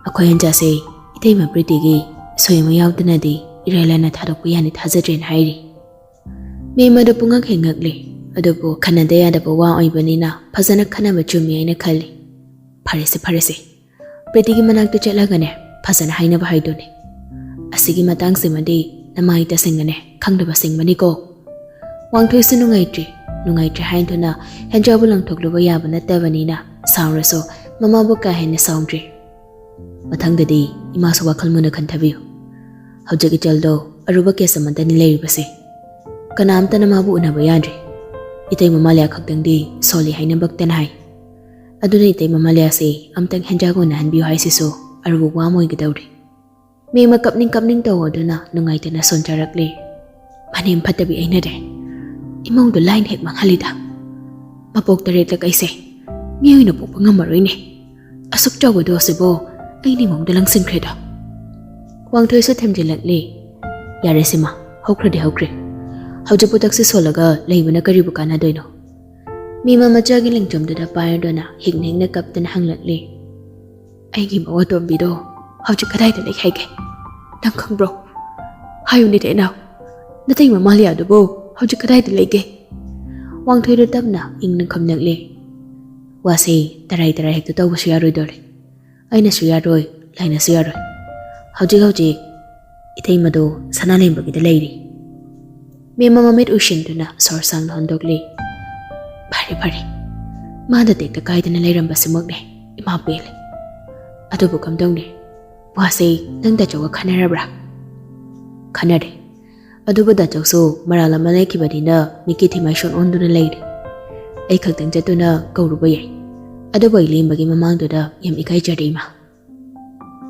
"ꯑꯩꯈꯣꯏ ꯍꯟꯖꯥꯁꯦ ꯏꯇꯩꯃ ꯄ꯭ꯔꯤꯇꯤꯒꯤ ꯁꯣꯏ ꯑꯃ ꯌꯥꯎꯗꯅꯗꯤ ꯏꯔꯥꯏ ꯂꯥꯏꯅ ꯊꯥꯗꯣꯛꯄ ꯌꯥꯅꯤ ꯊꯥꯖꯗ꯭ꯔꯦꯅ ꯍꯥꯏꯔꯤ꯫" ꯃꯦꯝ ꯑꯗꯨ ꯄꯨꯡꯉꯛ ꯍꯦꯛ ꯉꯛꯂꯦ꯫ ꯑꯗꯨꯕꯨ ꯈꯟꯅꯗ ꯌꯥꯗꯕ ꯋꯥ ꯑꯣꯏꯕꯅꯤꯅ ꯐꯖꯅ ꯈꯟꯅꯕ ꯆꯨꯝꯃꯤ ꯍꯥꯏꯅ ꯈꯜꯂꯤ꯫ "ꯐꯔꯦꯁꯦ, ꯐꯔꯦꯁꯦ꯫ ꯄ꯭ꯔꯤꯇꯤꯒꯤ ꯃꯅꯥꯛꯇ ꯆꯠꯂꯒꯅꯦ ꯐꯖꯅ ꯍꯥꯏꯅꯕ ꯍꯥꯏꯗꯨꯅꯦ꯫ ꯑꯁꯤꯒꯤ ꯃꯇꯥꯡꯁꯤꯃꯗꯤ ꯅꯃꯥꯏ ꯇꯁꯦꯡꯅꯅꯦ ꯈꯪꯗꯕ ꯁꯤꯡꯕꯅꯤꯀꯣ꯫" ꯋꯥꯡꯊꯣꯏꯁꯨ ꯅꯨꯡꯉꯥꯏꯇ꯭ꯔꯤ꯫ ꯅꯨꯡꯉꯥꯏꯇ꯭ꯔꯤ ꯍꯥꯏꯗꯨꯅ ꯍꯦꯟꯖꯥꯎꯕꯨ ꯂꯪꯊꯣꯛꯂꯨꯕ ꯌꯥꯕ ꯅꯠꯇꯕꯅꯤꯅ ꯁꯥꯎꯔꯁꯨ ꯃꯃꯥꯕꯨ ꯀꯥ ꯍꯦꯟꯅ ꯁꯥꯎꯗ꯭ꯔꯤ꯫ "ꯃꯊꯪꯗꯗꯤ ꯏꯃꯥꯁꯨ ꯋꯥꯈꯜ ꯃꯨꯟꯅ ꯈꯟꯊꯕꯤꯌꯨ꯫ ꯍꯧꯖꯤꯛ ꯏꯆꯜꯗꯣ ꯑꯔꯨꯕ ꯀꯦꯁ ꯑꯃꯗꯅꯤ ꯂꯩꯔꯤꯕꯁꯦ꯫ ꯀꯅꯥꯝꯇꯅ ꯃꯥꯕꯨ ꯎꯅꯕ ꯌꯥꯗ꯭ꯔꯤ꯫ ꯏꯇꯩ ꯃꯃꯥꯂꯤꯌꯥ ꯈꯛꯇꯪꯗꯤ ꯁꯣꯜꯂꯤ ꯍꯥꯏꯅ ꯚꯛꯇꯅ ꯍꯥꯏ꯫ ꯑꯗꯨꯅ ꯏꯇꯩ ꯃꯃꯥꯂꯤꯌꯥꯁꯦ ꯑꯝꯇꯪ ꯍꯦꯟꯖꯥ ꯎꯅꯍꯟꯕꯤꯌꯨ ꯍꯥꯏꯁꯤꯁꯨ ꯑꯔꯨꯕ ꯋꯥ ꯑꯃ ꯑꯣꯏꯒꯗꯧꯔꯤ꯫" ꯃꯦꯝꯃ ꯀꯞꯅꯤꯡ ꯀꯞꯅꯤꯡ ꯇꯧ ꯑꯗꯨꯅ ꯅꯨꯡꯉꯥꯏꯇꯅ ꯁꯣꯟꯖꯔꯛꯂꯤ꯫ "ꯃꯅꯦꯝ ꯐꯠꯇꯕꯤ ꯑꯩꯅꯗꯤ ꯏꯃꯧꯗꯣ ꯂꯥꯏꯅ ꯍꯦꯛ ꯃꯥꯡꯍꯜꯂꯤꯗ꯫ ꯃꯄꯣꯛ ꯇꯔꯦꯠꯂꯛ ꯑꯩꯁꯦ ꯃꯤꯑꯣꯏꯅ ꯄꯣꯛꯄ ꯉꯝꯃꯔꯣꯏꯅꯦ꯫ ꯑꯁꯨꯛ ꯆꯥꯎꯕꯗꯣ ꯑꯁꯤꯕꯣ ꯑꯩꯅ ꯏꯃꯧꯗ ꯂꯪꯁꯤꯟꯈ꯭ꯔꯦꯗ꯫" ꯋꯥꯡꯊꯣꯏꯁꯨ ꯊꯦꯝꯖꯤꯜꯂꯛꯂꯤ꯫ "ꯌꯥꯔꯦ ꯁꯤꯃ, ꯍꯧꯈ꯭ꯔꯗꯤ ꯍꯧꯈ꯭ꯔꯦ꯫ ꯍꯧꯖꯤꯛꯄꯨ ꯇꯛꯁꯤ ꯁꯣꯜꯂꯒ ꯂꯩꯕꯅ ꯀꯔꯤꯕꯨ ꯀꯥꯟꯅꯗꯣꯏꯅꯣ?" ꯃꯦꯝꯃ ꯃꯆꯥꯒꯤ ꯂꯦꯡꯖꯨꯝꯗꯨꯗ ꯄꯥꯏꯔꯗꯨꯅ ꯍꯤꯛꯅ ꯍꯤꯛꯅ ꯀꯞꯇꯅ ꯍꯪꯂꯛꯂꯤ꯫ "ꯑꯩꯒꯤ ꯃꯧ ꯑꯇꯣꯝꯕꯤꯗꯣ ꯍꯧꯖꯤꯛ ꯀꯗꯥꯏꯗ ꯂꯩ ꯍꯥꯏꯒꯦ? ꯅꯪ ꯈꯪꯕ꯭ꯔꯣ? ꯍꯥꯏꯌꯨꯅꯦ ꯏꯅꯥꯎ, ꯅꯇꯩ ꯃꯃꯥꯂꯤꯌꯥꯗꯨꯕꯨ ꯍꯧꯖꯤꯛ ꯀꯗꯥꯏꯗ ꯂꯩꯒꯦ?" ꯋꯥꯡꯊꯣꯏꯗ ꯇꯞꯅ ꯏꯪꯅ ꯈꯨꯝꯂꯛꯂꯦ꯫ "ꯋꯥꯁꯦ ꯇꯔꯥꯏ ꯇꯔꯥꯏ ꯍꯦꯛꯇ ꯇꯧꯕꯁꯨ ꯌꯥꯔꯣꯏꯗꯧꯔꯦ꯫ ꯑꯩꯅꯁꯨ ꯌꯥꯔꯣꯏ, ꯂꯥꯏꯅꯁꯨ ꯌꯥꯔꯣꯏ꯫ ꯍꯧꯖꯤꯛ ꯍꯧꯖꯤꯛ ꯏꯇꯩꯃꯗꯣ ꯁꯅꯥꯂꯦꯝꯕꯒꯤꯗ ꯂꯩꯔꯤ꯫" ꯃꯦꯝꯃ ꯃꯃꯤꯠ ꯎꯏꯁꯤꯟꯗꯨꯅ ꯁꯣꯔ ꯁꯥꯡꯅ ꯍꯣꯟꯗꯣꯛꯂꯤ꯫ "ꯐꯔꯦ ꯐꯔꯦ, ꯃꯥꯗ ꯇꯦꯛꯇ ꯀꯥꯏꯗꯅ ꯂꯩꯔꯝꯕꯁꯤꯃꯛꯅꯦ ꯏꯃꯥ ꯄꯦꯜꯂꯦ꯫ ꯑꯗꯨꯕꯨ ꯀꯝꯗꯧꯅꯤ? ꯋꯥꯁꯦ ꯅꯪ ꯗꯥꯆꯧꯒ ꯈꯟꯅꯔꯕ꯭ꯔꯥ?" "ꯈꯟꯅꯔꯦ꯫ ꯑꯗꯨꯕꯨ ꯗꯥꯆꯧꯁꯨ ꯃꯔꯥꯜ ꯑꯃ ꯂꯩꯈꯤꯕꯅꯤꯅ ꯃꯤꯠꯀꯤ ꯊꯤꯃꯥꯏ ꯁꯣꯟ ꯑꯣꯟꯗꯨꯅ ꯂꯩꯔꯦ꯫ ꯑꯩ ꯈꯛꯇꯪ ꯆꯠꯇꯨꯅ ꯀꯧꯔꯨꯕ ꯌꯥꯏ꯫ ꯑꯗꯨꯕꯨ ꯑꯩ ꯂꯦꯝꯕꯒꯤ ꯃꯃꯥꯡꯗꯨꯗ ꯌꯥꯝ ꯏꯀꯥꯏꯖꯔꯦ ꯏꯃꯥ꯫"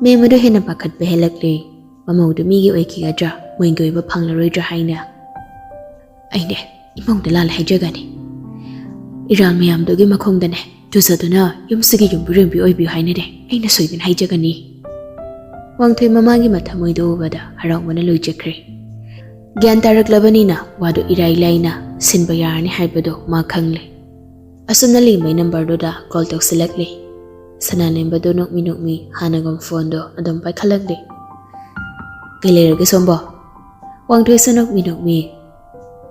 ꯃꯦꯝ ꯑꯗꯨ ꯍꯦꯟꯅ ꯄꯥꯈꯠꯄ ꯍꯦꯜꯂꯛꯂꯦ꯫ ꯃꯃꯧꯗꯨ ꯃꯤꯒꯤ ꯑꯣꯏꯈꯤꯒꯗ꯭ꯔꯥ, ꯃꯣꯏꯒꯤ ꯑꯣꯏꯕ ꯐꯪꯂꯔꯣꯏꯗ꯭ꯔꯥ ꯍꯥꯏꯅ꯫ "ꯑꯩꯅꯦ ꯏꯃꯧꯗ ꯂꯥꯜꯂꯦ ꯍꯥꯏꯖꯒꯅꯤ꯫ ꯏꯔꯥꯡ ꯃꯌꯥꯝꯗꯨꯒꯤ ꯃꯈꯣꯡꯗꯅꯦ ꯆꯨꯖꯗꯨꯅ ꯌꯨꯝꯁꯤꯒꯤ ꯌꯨꯝꯕꯨꯔꯦꯝꯕꯤ ꯑꯣꯏꯕꯤꯌꯨ ꯍꯥꯏꯅꯔꯦ꯫ ꯑꯩꯅ ꯁꯣꯏꯗꯅ ꯍꯥꯏꯖꯒꯅꯤ꯫ ꯋꯥꯡꯊꯣꯏ ꯃꯃꯥꯒꯤ ꯃꯊꯃꯣꯏꯗꯣ ꯎꯕꯗ ꯍꯔꯥꯎꯕꯅ ꯂꯣꯏꯖꯈ꯭ꯔꯦ꯫ ꯒ꯭ꯌꯥꯟ ꯇꯥꯔꯛꯂꯕꯅꯤꯅ ꯋꯥꯗꯨ ꯏꯔꯥꯏ ꯂꯥꯏꯅ ꯁꯤꯟꯕ ꯌꯥꯔꯅꯤ ꯍꯥꯏꯕꯗꯣ ꯃꯥ ꯈꯪꯂꯦ꯫ ꯑꯁꯨꯝꯅ ꯂꯦꯝꯕꯩ ꯅꯝꯕꯔꯗꯨꯗ ꯀꯣꯜ ꯇꯧꯁꯤꯜꯂꯛꯂꯦ꯫ ꯁꯅꯥꯂꯦꯝꯕꯗꯣ ꯅꯣꯛꯃꯤ ꯅꯣꯛꯃꯤ ꯍꯥꯟꯅꯒꯨꯝ ꯐꯣꯟꯗꯣ ꯑꯗꯨꯝ ꯄꯥꯏꯈꯠꯂꯛꯂꯦ꯫ "ꯀꯩ ꯂꯩꯔꯒꯦ ꯁꯣꯝꯕꯣ?" ꯋꯥꯡꯊꯣꯏꯁꯨ ꯅꯣꯛꯃꯤ ꯅꯣꯛꯃꯤ,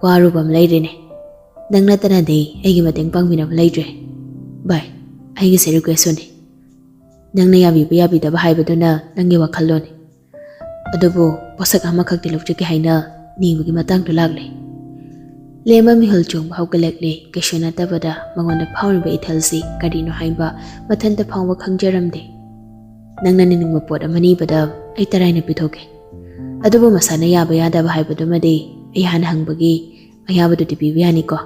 "ꯋꯥꯔꯨꯕ ꯑꯃ ꯂꯩꯔꯦꯅꯦ꯫ ꯅꯪ ꯅꯠꯇꯅꯗꯤ ꯑꯩꯒꯤ ꯃꯇꯦꯡ ꯄꯥꯡꯕꯤꯅꯕ ꯂꯩꯇ꯭ꯔꯦ꯫ ꯚꯥꯏ, ꯑꯩꯒꯤꯁꯦ ꯔꯤꯀ꯭ꯋꯦꯁꯁꯨꯅꯤ꯫ ꯅꯪꯅ ꯌꯥꯕꯤꯕ ꯌꯥꯕꯤꯗꯕ ꯍꯥꯏꯕꯗꯨꯅ ꯅꯪꯒꯤ ꯋꯥꯈꯜꯂꯣꯟꯅꯤ꯫ ꯑꯗꯨꯕꯨ ꯄꯣꯠꯁꯛ ꯑꯃꯈꯛꯇꯤ ꯂꯧꯖꯒꯦ ꯍꯥꯏꯅ ꯅꯤꯕꯒꯤ ꯃꯇꯥꯡꯗ ꯂꯥꯛꯂꯦ꯫" ꯂꯦꯝꯕ ꯃꯤꯍꯨꯜ ꯆꯣꯡꯕ ꯍꯧꯒꯠꯂꯛꯂꯦ꯫ ꯀꯩꯁꯨ ꯅꯠꯇꯕꯗ ꯃꯉꯣꯟꯗ ꯐꯥꯎꯔꯤꯕ ꯏꯊꯤꯜꯁꯤ ꯀꯔꯤꯅꯣ ꯍꯥꯏꯕ ꯃꯊꯟꯇ ꯐꯥꯎꯕ ꯈꯪꯖꯔꯝꯗꯦ꯫ "ꯅꯪꯅ ꯅꯤꯡꯅꯤꯡꯕ ꯄꯣꯠ ꯑꯃ ꯅꯤꯕꯗ ꯑꯩ ꯇꯔꯥꯏꯅ ꯄꯤꯊꯣꯛꯀꯦ꯫ ꯑꯗꯨꯕꯨ ꯃꯁꯥꯅ ꯌꯥꯕ ꯌꯥꯗꯕ ꯍꯥꯏꯕꯗꯨꯃꯗꯤ ꯑꯩ ꯍꯥꯟꯅ ꯍꯪꯕꯒꯤ ꯑꯌꯥꯕꯗꯨꯗꯤ ꯄꯤꯕ ꯌꯥꯅꯤꯀꯣ?"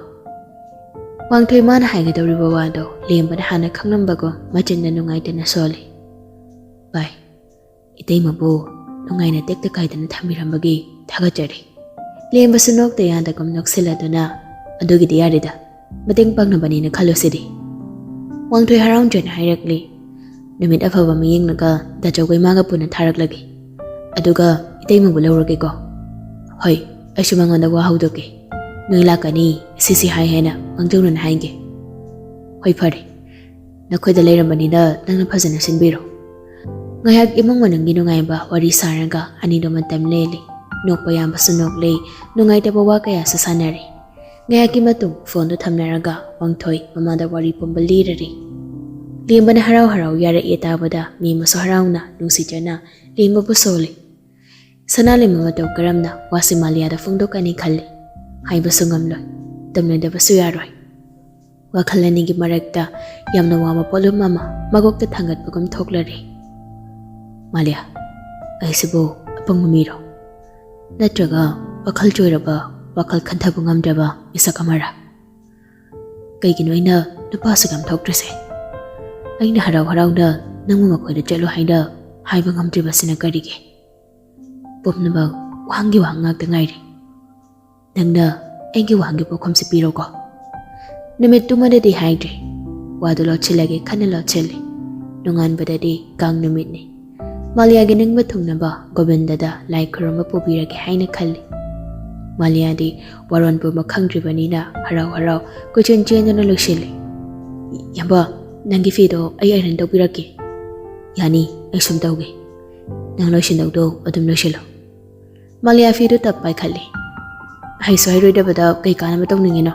ꯋꯥꯡꯊꯣꯏ ꯃꯥꯅ ꯍꯥꯏꯒꯗꯧꯔꯤꯕ ꯋꯥꯗꯣ ꯂꯦꯝꯕꯅ ꯍꯥꯟꯅ ꯈꯪꯂꯝꯕꯒꯨꯝ ꯃꯆꯤꯟꯗ ꯅꯨꯡꯉꯥꯏꯇꯅ ꯁꯣꯜꯂꯤ꯫ "ꯚꯥꯏ, ꯏꯇꯩꯃꯕꯨ ꯅꯨꯡꯉꯥꯏꯅ ꯇꯦꯛꯇ ꯀꯥꯏꯗꯅ ꯊꯝꯕꯤꯔꯝꯕꯒꯤ ꯊꯥꯒꯠꯆꯔꯤ꯫" ꯂꯦꯝꯕꯁꯨ ꯅꯣꯛꯇ ꯌꯥꯗꯒꯨꯝ ꯅꯣꯛꯁꯤꯜꯂꯗꯨꯅ, "ꯑꯗꯨꯒꯤꯗꯤ ꯌꯥꯔꯦꯗ, ꯃꯇꯦꯡ ꯄꯥꯡꯅꯕꯅꯦꯅ ꯈꯜꯂꯨꯁꯤꯗꯤ꯫" ꯋꯥꯡꯊꯣꯏ ꯍꯔꯥꯎꯖꯅ ꯍꯥꯏꯔꯛꯂꯤ꯫ "ꯅꯨꯃꯤꯠ ꯑꯐꯕ ꯑꯃ ꯌꯦꯡꯂꯒ ꯗꯥꯆꯧꯒ ꯏꯃꯥꯒ ꯄꯨꯟꯅ ꯊꯥꯔꯛꯂꯒꯦ꯫ ꯑꯗꯨꯒ ꯏꯇꯩꯃꯕꯨ ꯂꯧꯔꯒꯦꯀꯣ꯫ ꯍꯣꯏ, ꯑꯩꯁꯨ ꯃꯉꯣꯟꯗ ꯋꯥ ꯍꯧꯗꯣꯛꯀꯦ꯫ ꯅꯣꯏ ꯂꯥꯛꯀꯅꯤ, ꯁꯤꯁꯤ ꯍꯥꯏ ꯍꯥꯏꯅ ꯃꯥꯡꯖꯧꯅꯅ ꯍꯥꯏꯒꯦ꯫" "ꯍꯣꯏ, ꯐꯔꯦ꯫ ꯅꯈꯣꯏꯗ ꯂꯩꯔꯝꯕꯅꯤꯅ ꯅꯪꯅ ꯐꯖꯅ ꯁꯤꯟꯕꯤꯔꯣ꯫" ꯉꯥꯏꯍꯥꯛ ꯏꯃꯨꯡ ꯃꯅꯨꯡꯒꯤ ꯅꯨꯡꯉꯥꯏꯕ ꯋꯥꯔꯤ ꯁꯥꯔꯒ ꯑꯅꯤꯗꯣ ꯃꯇꯝ ꯂꯦꯜꯂꯤ꯫ ꯅꯣꯛꯄ ꯌꯥꯕꯁꯨ ꯅꯣꯛꯂꯤ, ꯅꯨꯡꯉꯥꯏꯇꯕ ꯋꯥ ꯀꯌꯥꯁꯨ ꯁꯥꯟꯅꯔꯤ꯫ ꯉꯥꯏꯍꯥꯛꯀꯤ ꯃꯇꯨꯡ ꯐꯣꯟꯗꯨ ꯊꯝꯅꯔꯒ ꯋꯥꯡꯊꯣꯏ ꯃꯃꯥꯗ ꯋꯥꯔꯤ ꯄꯨꯝꯕ ꯂꯤꯔꯔꯤ꯫ ꯂꯦꯝꯕꯅ ꯍꯔꯥꯎ ꯍꯔꯥꯎ ꯌꯥꯔꯛꯑꯦ ꯇꯥꯕꯗ ꯃꯦꯝꯃꯁꯨ ꯍꯔꯥꯎꯅ ꯅꯨꯡꯁꯤꯖꯅ ꯂꯦꯝꯕꯕꯨ ꯁꯣꯜꯂꯤ꯫ ꯁꯅꯥꯂꯦꯝꯕ ꯃꯇꯧ ꯀꯔꯝꯅ ꯋꯥꯁꯤ ꯃꯥꯂꯤꯌꯥꯗ ꯐꯣꯡꯗꯣꯛꯀꯅꯤ ꯈꯜꯂꯤ꯫ ꯍꯥꯏꯕꯁꯨ ꯉꯝꯂꯣꯏ, ꯇꯝꯅꯗꯕꯁꯨ ꯌꯥꯔꯣꯏ꯫ ꯋꯥꯈꯜ ꯑꯅꯤꯒꯤ ꯃꯔꯛꯇ ꯌꯥꯝꯅ ꯋꯥꯕ ꯄꯣꯠꯂꯨꯝ ꯑꯃ ꯃꯀꯣꯛꯇ ꯊꯥꯡꯒꯠꯄꯒꯨꯝ ꯊꯣꯛꯂꯔꯦ꯫ "ꯃꯥꯂꯤꯌꯥ, ꯑꯩꯁꯤꯕꯨ ꯑꯄꯪꯕ ꯃꯤꯔꯣ? ꯅꯠꯇ꯭ꯔꯒ ꯋꯥꯈꯜ ꯆꯣꯏꯔꯕ, ꯋꯥꯈꯜ ꯈꯟꯊꯕ ꯉꯝꯗ꯭ꯔꯕ ꯃꯤꯁꯛ ꯑꯃꯔ? ꯀꯩꯒꯤꯅꯣ ꯑꯩꯅ ꯅꯨꯄꯥꯁꯨ ꯌꯥꯝ ꯊꯣꯛꯇ꯭ꯔꯤꯁꯦ? ꯑꯩꯅ ꯍꯔꯥꯎ ꯍꯔꯥꯎꯅ ꯅꯪꯕꯨ ꯃꯈꯣꯏꯗ ꯆꯠꯂꯨ ꯍꯥꯏꯅ ꯍꯥꯏꯕ ꯉꯝꯗ꯭ꯔꯤꯕꯁꯤꯅ ꯀꯔꯤꯒꯤ? ꯄꯨꯝꯅꯃꯛ ꯋꯥꯍꯪꯒꯤ ꯋꯥꯍꯪ ꯉꯥꯛꯇ ꯉꯥꯏꯔꯦ꯫ ꯅꯪꯅ ꯑꯩꯒꯤ ꯋꯥꯍꯪꯒꯤ ꯄꯥꯎꯈꯨꯝꯁꯤ ꯄꯤꯔꯣꯀꯣ꯫" ꯅꯨꯃꯤꯠꯇꯨꯃꯗꯗꯤ ꯍꯥꯏꯗ꯭ꯔꯦ꯫ ꯋꯥꯗꯨ ꯂꯣꯠꯁꯤꯜꯂꯒꯦ ꯈꯟꯅ ꯂꯣꯠꯁꯤꯜꯂꯤ꯫ ꯅꯣꯡꯉꯥꯟꯕꯗꯗꯤ ꯀꯥꯡ ꯅꯨꯃꯤꯠꯅꯤ꯫ ꯃꯥꯂꯤꯌꯥꯒꯤ ꯅꯤꯡꯕ ꯊꯨꯡꯅꯕ ꯒꯣꯕꯤꯟꯗꯗ ꯂꯥꯏ ꯈꯨꯔꯨꯝꯕ ꯄꯨꯕꯤꯔꯒꯦ ꯍꯥꯏꯅ ꯈꯜꯂꯤ꯫ ꯃꯥꯂꯤꯌꯥꯗꯤ ꯋꯥꯔꯣꯟ ꯄꯨꯝꯕ ꯈꯪꯗ꯭ꯔꯤꯕꯅꯤꯅ ꯍꯔꯥꯎ ꯍꯔꯥꯎ ꯀꯣꯏꯆꯦꯟ ꯆꯦꯟꯗꯨꯅ ꯂꯣꯏꯁꯤꯜꯂꯤ꯫ "ꯌꯥꯝꯕ, ꯅꯪꯒꯤ ꯐꯤꯗꯣ ꯑꯩ ꯑꯥꯏꯔꯟ ꯇꯧꯕꯤꯔꯛꯀꯦ꯫" "ꯌꯥꯅꯤ, ꯑꯩ ꯁꯨꯝ ꯇꯧꯒꯦ꯫ ꯅꯪ ꯂꯣꯏꯁꯤꯟꯗꯧꯗꯣ ꯑꯗꯨꯝ ꯂꯣꯏꯁꯤꯜꯂꯣ꯫" ꯃꯥꯂꯤꯌꯥ ꯐꯤꯗꯨ ꯇꯞ ꯄꯥꯏꯈꯠꯂꯤ꯫ "ꯍꯩꯁꯨ ꯍꯩꯔꯣꯏꯗꯕꯗ ꯀꯩ ꯀꯥꯟꯅꯕ ꯇꯧꯅꯤꯡꯉꯤꯅꯣ?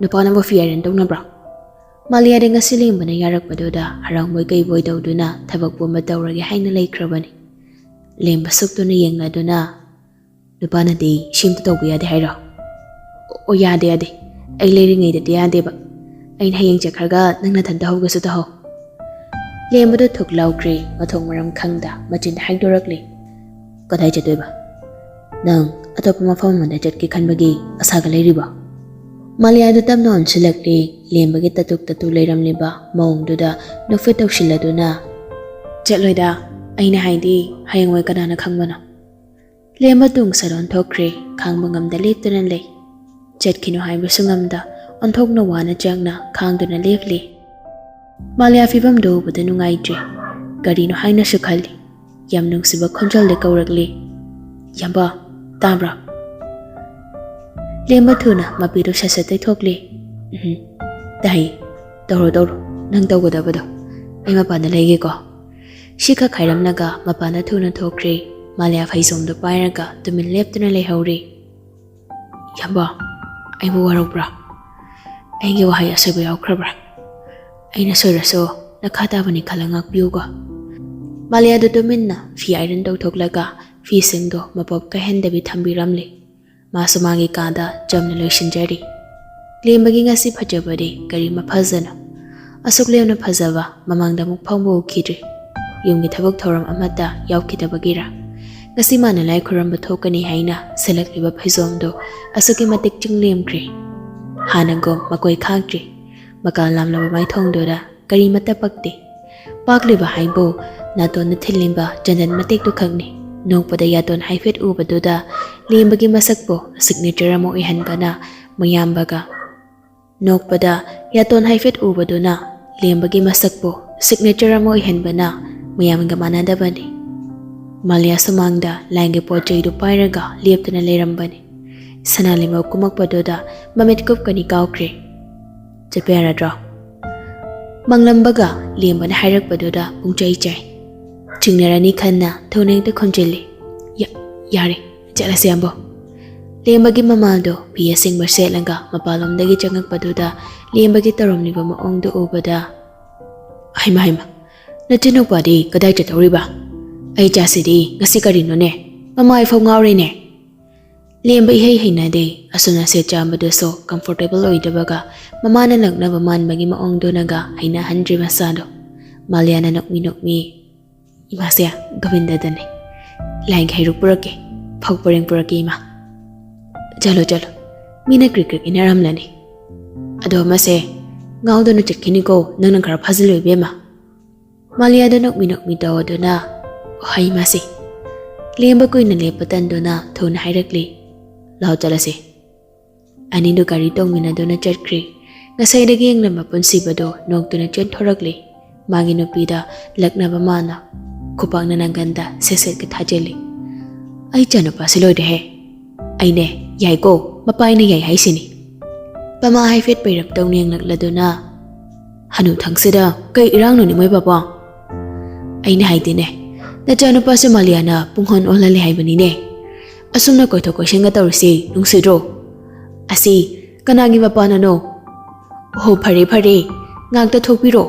ꯅꯨꯄꯥꯅꯕꯨ ꯐꯤ ꯑꯥꯏꯔꯟ ꯇꯧꯅꯕ꯭ꯔꯣ?" ꯃꯥꯂꯤꯌꯥꯗ ꯉꯁꯤ ꯂꯦꯝꯕꯅ ꯌꯥꯔꯛꯄꯗꯨꯗ ꯍꯔꯥꯎꯕꯣꯏ ꯀꯩꯕꯣꯏ ꯇꯧꯗꯨꯅ ꯊꯕꯛ ꯄꯨꯝꯕ ꯇꯧꯔꯒꯦ ꯍꯥꯏꯅ ꯂꯩꯈ꯭ꯔꯕꯅꯤ꯫ ꯂꯦꯝꯕ ꯁꯨꯛꯇꯨꯅ ꯌꯦꯡꯂꯗꯨꯅ, "ꯅꯨꯄꯥꯅꯗꯤ ꯁꯤꯝꯇ ꯇꯧꯕ ꯌꯥꯗꯦ ꯍꯥꯏꯔꯣ?" "ꯑꯣ, ꯌꯥꯗꯦ, ꯌꯥꯗꯦ꯫ ꯑꯩ ꯂꯩꯔꯤꯉꯩꯗꯗꯤ ꯌꯥꯗꯦꯕ꯫ ꯑꯩꯅ ꯍꯌꯦꯡ ꯆꯠꯈ꯭ꯔꯒ ꯅꯪ ꯅꯊꯟꯇ ꯍꯧꯒꯦꯁꯨ ꯇꯧꯍꯧ꯫" ꯂꯦꯝꯕꯗꯨ ꯊꯨꯛ ꯂꯥꯎꯈ꯭ꯔꯦ꯫ ꯃꯊꯣꯡ ꯃꯔꯝ ꯈꯪꯗ ꯃꯆꯤꯟ ꯍꯥꯏꯗꯣꯔꯛꯂꯦ꯫ "ꯀꯗꯥꯏ ꯆꯠꯇꯣꯏꯕ? ꯅꯪ ꯑꯇꯣꯞꯄ ꯃꯐꯝ ꯑꯃꯗ ꯆꯠꯀꯦ ꯈꯟꯕꯒꯤ ꯑꯁꯥꯒ ꯂꯩꯔꯤꯕꯣ?" ꯃꯥꯂꯤꯌꯥꯗꯨ ꯇꯞꯅ ꯑꯣꯟꯁꯤꯜꯂꯛꯂꯦ꯫ ꯂꯦꯝꯕꯒꯤ ꯇꯇꯨꯛ ꯇꯇꯨ ꯂꯩꯔꯝꯂꯤꯕ ꯃꯑꯣꯡꯗꯨꯗ ꯅꯣꯛꯐꯦꯠ ꯇꯧꯁꯤꯜꯂꯗꯨꯅ, "ꯆꯠꯂꯣꯏꯗ꯫ ꯑꯩꯅ ꯍꯥꯏꯗꯤ, ꯍꯌꯦꯡꯋꯥꯏ ꯀꯅꯥꯅ ꯈꯪꯕꯅꯣ?" ꯂꯦꯝꯕ ꯇꯨꯡ ꯁꯠ ꯑꯣꯟꯊꯣꯛꯈ꯭ꯔꯦ꯫ ꯈꯥꯡꯕ ꯉꯝꯗ ꯂꯦꯞꯇꯨꯅ ꯂꯩ꯫ ꯆꯠꯈꯤꯅꯨ ꯍꯥꯏꯕꯁꯨ ꯉꯝꯗ ꯑꯣꯟꯊꯣꯛꯅ ꯋꯥꯅ ꯆꯪꯅ ꯈꯥꯡꯗꯨꯅ ꯂꯦꯞꯂꯤ꯫ ꯃꯥꯂꯤꯌꯥ ꯐꯤꯕꯝꯗꯨ ꯎꯕꯗ ꯅꯨꯡꯉꯥꯏꯇ꯭ꯔꯦ꯫ ꯀꯔꯤꯅꯣ ꯍꯥꯏꯅꯁꯨ ꯈꯜꯂꯤ꯫ ꯌꯥꯝ ꯅꯨꯡꯁꯤꯕ ꯈꯣꯟꯖꯦꯜꯗ ꯀꯧꯔꯛꯂꯤ꯫ "ꯌꯥꯝꯕ, ꯇꯥꯕ꯭ꯔꯥ?" ꯂꯦꯝꯕ ꯊꯨꯅ ꯃꯄꯤꯗꯨ ꯁꯠ ꯁꯠ ꯇꯩꯊꯣꯛꯂꯤ꯫ "ꯎꯝ, ꯇꯥꯏ꯫ ꯇꯧꯔꯣ, ꯇꯧꯔꯣ, ꯅꯪ ꯇꯧꯒꯗꯕꯗꯣ꯫ ꯑꯩ ꯃꯄꯥꯟꯗ ꯂꯩꯒꯦꯀꯣ꯫" ꯁꯤꯈꯛ ꯍꯥꯏꯔꯝꯂꯒ ꯃꯄꯥꯟꯗ ꯊꯨꯅ ꯊꯣꯛꯈ꯭ꯔꯦ꯫ ꯃꯥꯂꯤꯌꯥ ꯐꯩꯖꯣꯝꯗꯨ ꯄꯥꯏꯔꯒ ꯇꯨꯃꯤꯟ ꯂꯦꯞꯇꯨꯅ ꯂꯩꯍꯧꯔꯦ꯫ "ꯌꯥꯝꯕ, ꯑꯩꯕꯨ ꯋꯥꯔꯧꯕ꯭ꯔꯥ? ꯑꯩꯒꯤ ꯋꯥꯍꯩ ꯑꯁꯣꯏꯕ ꯌꯥꯎꯈ꯭ꯔꯕ꯭ꯔꯥ? ꯑꯩꯅ ꯁꯣꯏꯔꯁꯨ ꯅꯈꯥ ꯇꯥꯕꯅꯤ ꯈꯜꯂ ꯉꯥꯛꯄꯤꯌꯨꯀꯣ꯫" ꯃꯥꯂꯤꯌꯥꯗꯨ ꯇꯨꯃꯤꯟꯅ ꯐꯤ ꯑꯥꯏꯔꯟ ꯇꯧꯊꯣꯛꯂꯒ ꯐꯤꯁꯤꯡꯗꯣ ꯃꯄꯣꯞ ꯀꯥꯏꯍꯟꯗꯕꯤ ꯊꯝꯕꯤꯔꯝꯂꯦ꯫ ꯃꯥꯁꯨ ꯃꯥꯒꯤ ꯀꯥꯗ ꯆꯝꯅ ꯂꯣꯏꯁꯤꯟꯖꯔꯤ꯫ ꯂꯦꯝꯕꯒꯤ ꯉꯁꯤ ꯐꯖꯕꯗꯤ ꯀꯔꯤ ꯃꯐꯖꯅꯣ? ꯑꯁꯨꯛ ꯂꯦꯝꯅ ꯐꯖꯕ ꯃꯃꯥꯡꯗ ꯑꯃꯨꯛ ꯐꯥꯎꯕ ꯎꯈꯤꯗ꯭ꯔꯤ꯫ ꯌꯨꯝꯒꯤ ꯊꯕꯛ ꯊꯧꯔꯝ ꯑꯃꯠꯇ ꯌꯥꯎꯈꯤꯗꯕꯒꯤꯔꯥ? ꯉꯁꯤ ꯃꯥꯅ ꯂꯥꯏ ꯈꯨꯔꯨꯝꯕ ꯊꯣꯛꯀꯅꯤ ꯍꯥꯏꯅ ꯁꯦꯠꯂꯛꯂꯤꯕ ꯐꯩꯖꯣꯝꯗꯨ ꯑꯁꯨꯛꯀꯤ ꯃꯇꯤꯛ ꯆꯤꯡꯂꯦꯝꯈ꯭ꯔꯦ꯫ ꯍꯥꯟꯅꯒꯨꯝ ꯃꯀꯣꯏ ꯈꯥꯛꯇ꯭ꯔꯤ꯫ ꯃꯀꯥ ꯂꯥꯝꯂꯕ ꯃꯥꯏꯊꯣꯡꯗꯨꯗ ꯀꯔꯤꯃꯠꯇ ꯄꯛꯇꯦ꯫ ꯄꯥꯛꯂꯤꯕ ꯍꯥꯏꯕꯨ ꯅꯥꯇꯣꯟꯗ ꯊꯤꯜꯂꯤꯕ ꯆꯟꯗꯟ ꯃꯇꯦꯛꯇꯨ ꯈꯛꯅꯤ꯫ ꯅꯣꯛꯄꯗ ꯌꯥꯇꯣꯟ ꯍꯥꯏꯐꯦꯠ ꯎꯕꯗꯨꯗ ꯂꯦꯝꯕꯒꯤ ꯃꯁꯛꯄꯨ ꯁꯤꯒꯅꯦꯆꯔ ꯑꯃ ꯑꯣꯏꯍꯟꯕꯅ ꯃꯌꯥꯝꯕꯒ ꯅꯣꯛꯄꯗ ꯌꯥꯇꯣꯟ ꯍꯥꯏꯐꯦꯠ ꯎꯕꯗꯨꯅ ꯂꯦꯝꯕꯒꯤ ꯃꯁꯛꯄꯨ ꯁꯤꯒꯅꯦꯆꯔ ꯑꯃ ꯑꯣꯏꯍꯟꯕꯅ ꯃꯌꯥꯝꯒ ꯃꯥꯟꯅꯗꯕꯅꯤ꯫ ꯃꯥꯂꯤꯌꯥ ꯁꯨꯃꯥꯡꯗ ꯂꯥꯏꯟꯒꯤ ꯄꯣꯠ ꯆꯩꯗꯨ ꯄꯥꯏꯔꯒ ꯂꯦꯞꯇꯨꯅ ꯂꯩꯔꯝꯕꯅꯤ꯫ ꯁꯅꯥ ꯂꯩꯃ ꯀꯨꯝꯃꯛꯄꯗꯨꯗ ꯃꯃꯤꯠ ꯀꯨꯞꯀꯅꯤ ꯀꯥꯎꯈ꯭ꯔꯦ꯫ "ꯆꯠꯄ ꯌꯥꯔꯗ꯭ꯔꯣ?" ꯃꯪꯂꯝꯕꯒ ꯂꯦꯝꯕꯅ ꯍꯥꯏꯔꯛꯄꯗꯨꯗ ꯄꯨꯡꯆꯥꯏ ꯆꯥꯏ꯫ ꯆꯤꯡꯅꯔꯅꯤ ꯈꯟꯅ ꯊꯨꯅ ꯍꯦꯛꯇ ꯈꯨꯝꯖꯤꯜꯂꯤ꯫ "ꯌꯥ-, ꯌꯥꯔꯦ, ꯆꯠꯂꯁꯦ ꯑꯕꯣ꯫" ꯂꯦꯝꯕꯒꯤ ꯃꯃꯥꯗꯣ ꯐꯤ ꯑꯁꯦꯡꯕ ꯁꯦꯠꯂꯒ ꯃꯄꯥꯟꯂꯣꯝꯗꯒꯤ ꯆꯪꯉꯛꯄꯗꯨꯗ ꯂꯦꯝꯕꯒꯤ ꯇꯧꯔꯝꯂꯤꯕ ꯃꯑꯣꯡꯗꯨ ꯎꯕꯗ, "ꯍꯩꯃ, ꯍꯩꯃ, ꯅꯆꯤꯟꯅꯨꯄꯥꯗꯤ ꯀꯗꯥꯏ ꯆꯠꯊꯧꯔꯤꯕ? ꯑꯩ ꯏꯆꯥꯁꯤꯗꯤ ꯉꯁꯤ ꯀꯔꯤꯅꯣꯅꯦ? ꯃꯃꯥ ꯑꯩꯐꯥꯎ ꯉꯥꯎꯔꯦꯅꯦ꯫" ꯂꯦꯝꯕ ꯏꯍꯩ ꯍꯩꯅꯗꯦ꯫ ꯑꯁꯨꯝꯅ ꯁꯦꯠ ꯆꯥꯝꯕꯗꯨꯁꯨ ꯀꯝꯐꯣꯔꯇꯦꯕꯜ ꯑꯣꯏꯗꯕꯒ ꯃꯃꯥꯅ ꯂꯛꯅꯕ ꯃꯥꯟꯕꯒꯤ ꯃꯑꯣꯡꯗꯨꯅꯒ ꯍꯩꯅꯍꯟꯗ꯭ꯔꯤ ꯃꯆꯥꯗꯣ꯫ ꯃꯥꯂꯤꯌꯥꯅ ꯅꯣꯛꯃꯤ ꯅꯣꯛꯃꯤ, "ꯏꯃꯥꯁꯦ ꯒꯣꯕꯤꯟꯗꯗꯅꯦ꯫ ꯂꯥꯏꯒꯤ ꯍꯩꯔꯨꯛ ꯄꯨꯔꯛꯀꯦ, ꯐꯧ ꯄꯔꯦꯡ ꯄꯨꯔꯛꯀꯦ ꯏꯃꯥ꯫ ꯆꯠꯂꯣ, ꯆꯠꯂꯣ, ꯃꯤꯅ ꯀ꯭ꯔꯤꯛ ꯀ꯭ꯔꯤꯛ ꯏꯟꯅꯔꯝꯂꯅꯤ꯫" "ꯑꯗꯣ ꯑꯃꯁꯦ, ꯉꯥꯎꯗꯅ ꯆꯠꯈꯤꯅꯤꯀꯣ, ꯅꯪꯅ ꯈꯔ ꯐꯥꯖꯤꯜꯂꯨ ꯏꯕꯦꯝꯃ꯫" ꯃꯥꯂꯤꯌꯥꯗ ꯅꯣꯛꯃꯤ ꯅꯣꯛꯃꯤ ꯇꯧꯗꯨꯅ, "ꯍꯩ ꯃꯥꯁꯤ꯫" ꯂꯦꯝꯕ ꯀꯨꯏꯅ ꯂꯦꯞꯄ ꯇꯟꯗꯨꯅ ꯊꯨꯅ ꯍꯥꯏꯔꯛꯂꯤ, "ꯂꯥꯎ ꯆꯠꯂꯁꯤ꯫" ꯑꯅꯤꯗꯨ ꯒꯥꯔꯤ ꯇꯣꯡꯃꯤꯟꯅꯗꯨꯅ ꯆꯠꯈ꯭ꯔꯤ꯫ ꯉꯁꯥꯏꯗꯒꯤ ꯌꯦꯡꯂꯝꯕ ꯄꯨꯟꯁꯤꯕꯗꯣ ꯅꯣꯛꯇꯨꯅ ꯆꯦꯟꯊꯣꯔꯛꯂꯤ꯫ ꯃꯥꯒꯤ ꯅꯨꯄꯤꯗ ꯂꯛꯅꯕ ꯃꯥꯅ ꯈꯨꯄꯥꯛꯅ ꯅꯪꯒꯟꯗ ꯁꯦꯠ ꯁꯦꯠꯀ ꯊꯥꯖꯤꯜꯂꯤ꯫ "ꯑꯩ ꯏꯆꯥꯅꯨꯄꯥꯁꯤ ꯂꯣꯏꯔꯦꯍꯦ꯫ ꯑꯩꯅꯦ, ꯌꯥꯏꯀꯣ, ꯃꯄꯥ ꯑꯩꯅ ꯌꯥꯏ ꯍꯥꯏꯁꯤꯅꯤ꯫" ꯄꯃꯥ ꯍꯥꯏꯐꯦꯠ ꯄꯩꯔꯞ ꯇꯧꯅ ꯌꯦꯡꯂꯛꯂꯗꯨꯅ, "ꯍꯅꯨꯊꯪꯁꯤꯗ ꯀꯩ ꯏꯔꯥꯡꯅꯣꯅꯦ ꯃꯣꯏ ꯕꯥꯕꯣ?" "ꯑꯩꯅ ꯍꯥꯏꯗꯤꯅꯦ, ꯅꯆꯥꯅꯨꯄꯥꯁꯦ ꯃꯥꯂꯤꯌꯥꯅ ꯄꯨꯡꯍꯣꯟ ꯑꯣꯜꯍꯜꯂꯦ ꯍꯥꯏꯕꯅꯤꯅꯦ꯫ ꯑꯁꯨꯝꯅ ꯀꯣꯏꯊꯣꯛ ꯀꯣꯏꯁꯤꯟꯒ ꯇꯧꯔꯤꯁꯤ ꯅꯨꯡꯁꯤꯗ꯭ꯔꯣ? ꯑꯁꯤ ꯀꯅꯥꯒꯤ ꯃꯄꯥꯅꯅꯣ? ꯑꯣꯍꯣ, ꯐꯔꯦ ꯐꯔꯦ, ꯉꯥꯛꯇ ꯊꯣꯛꯄꯤꯔꯣ꯫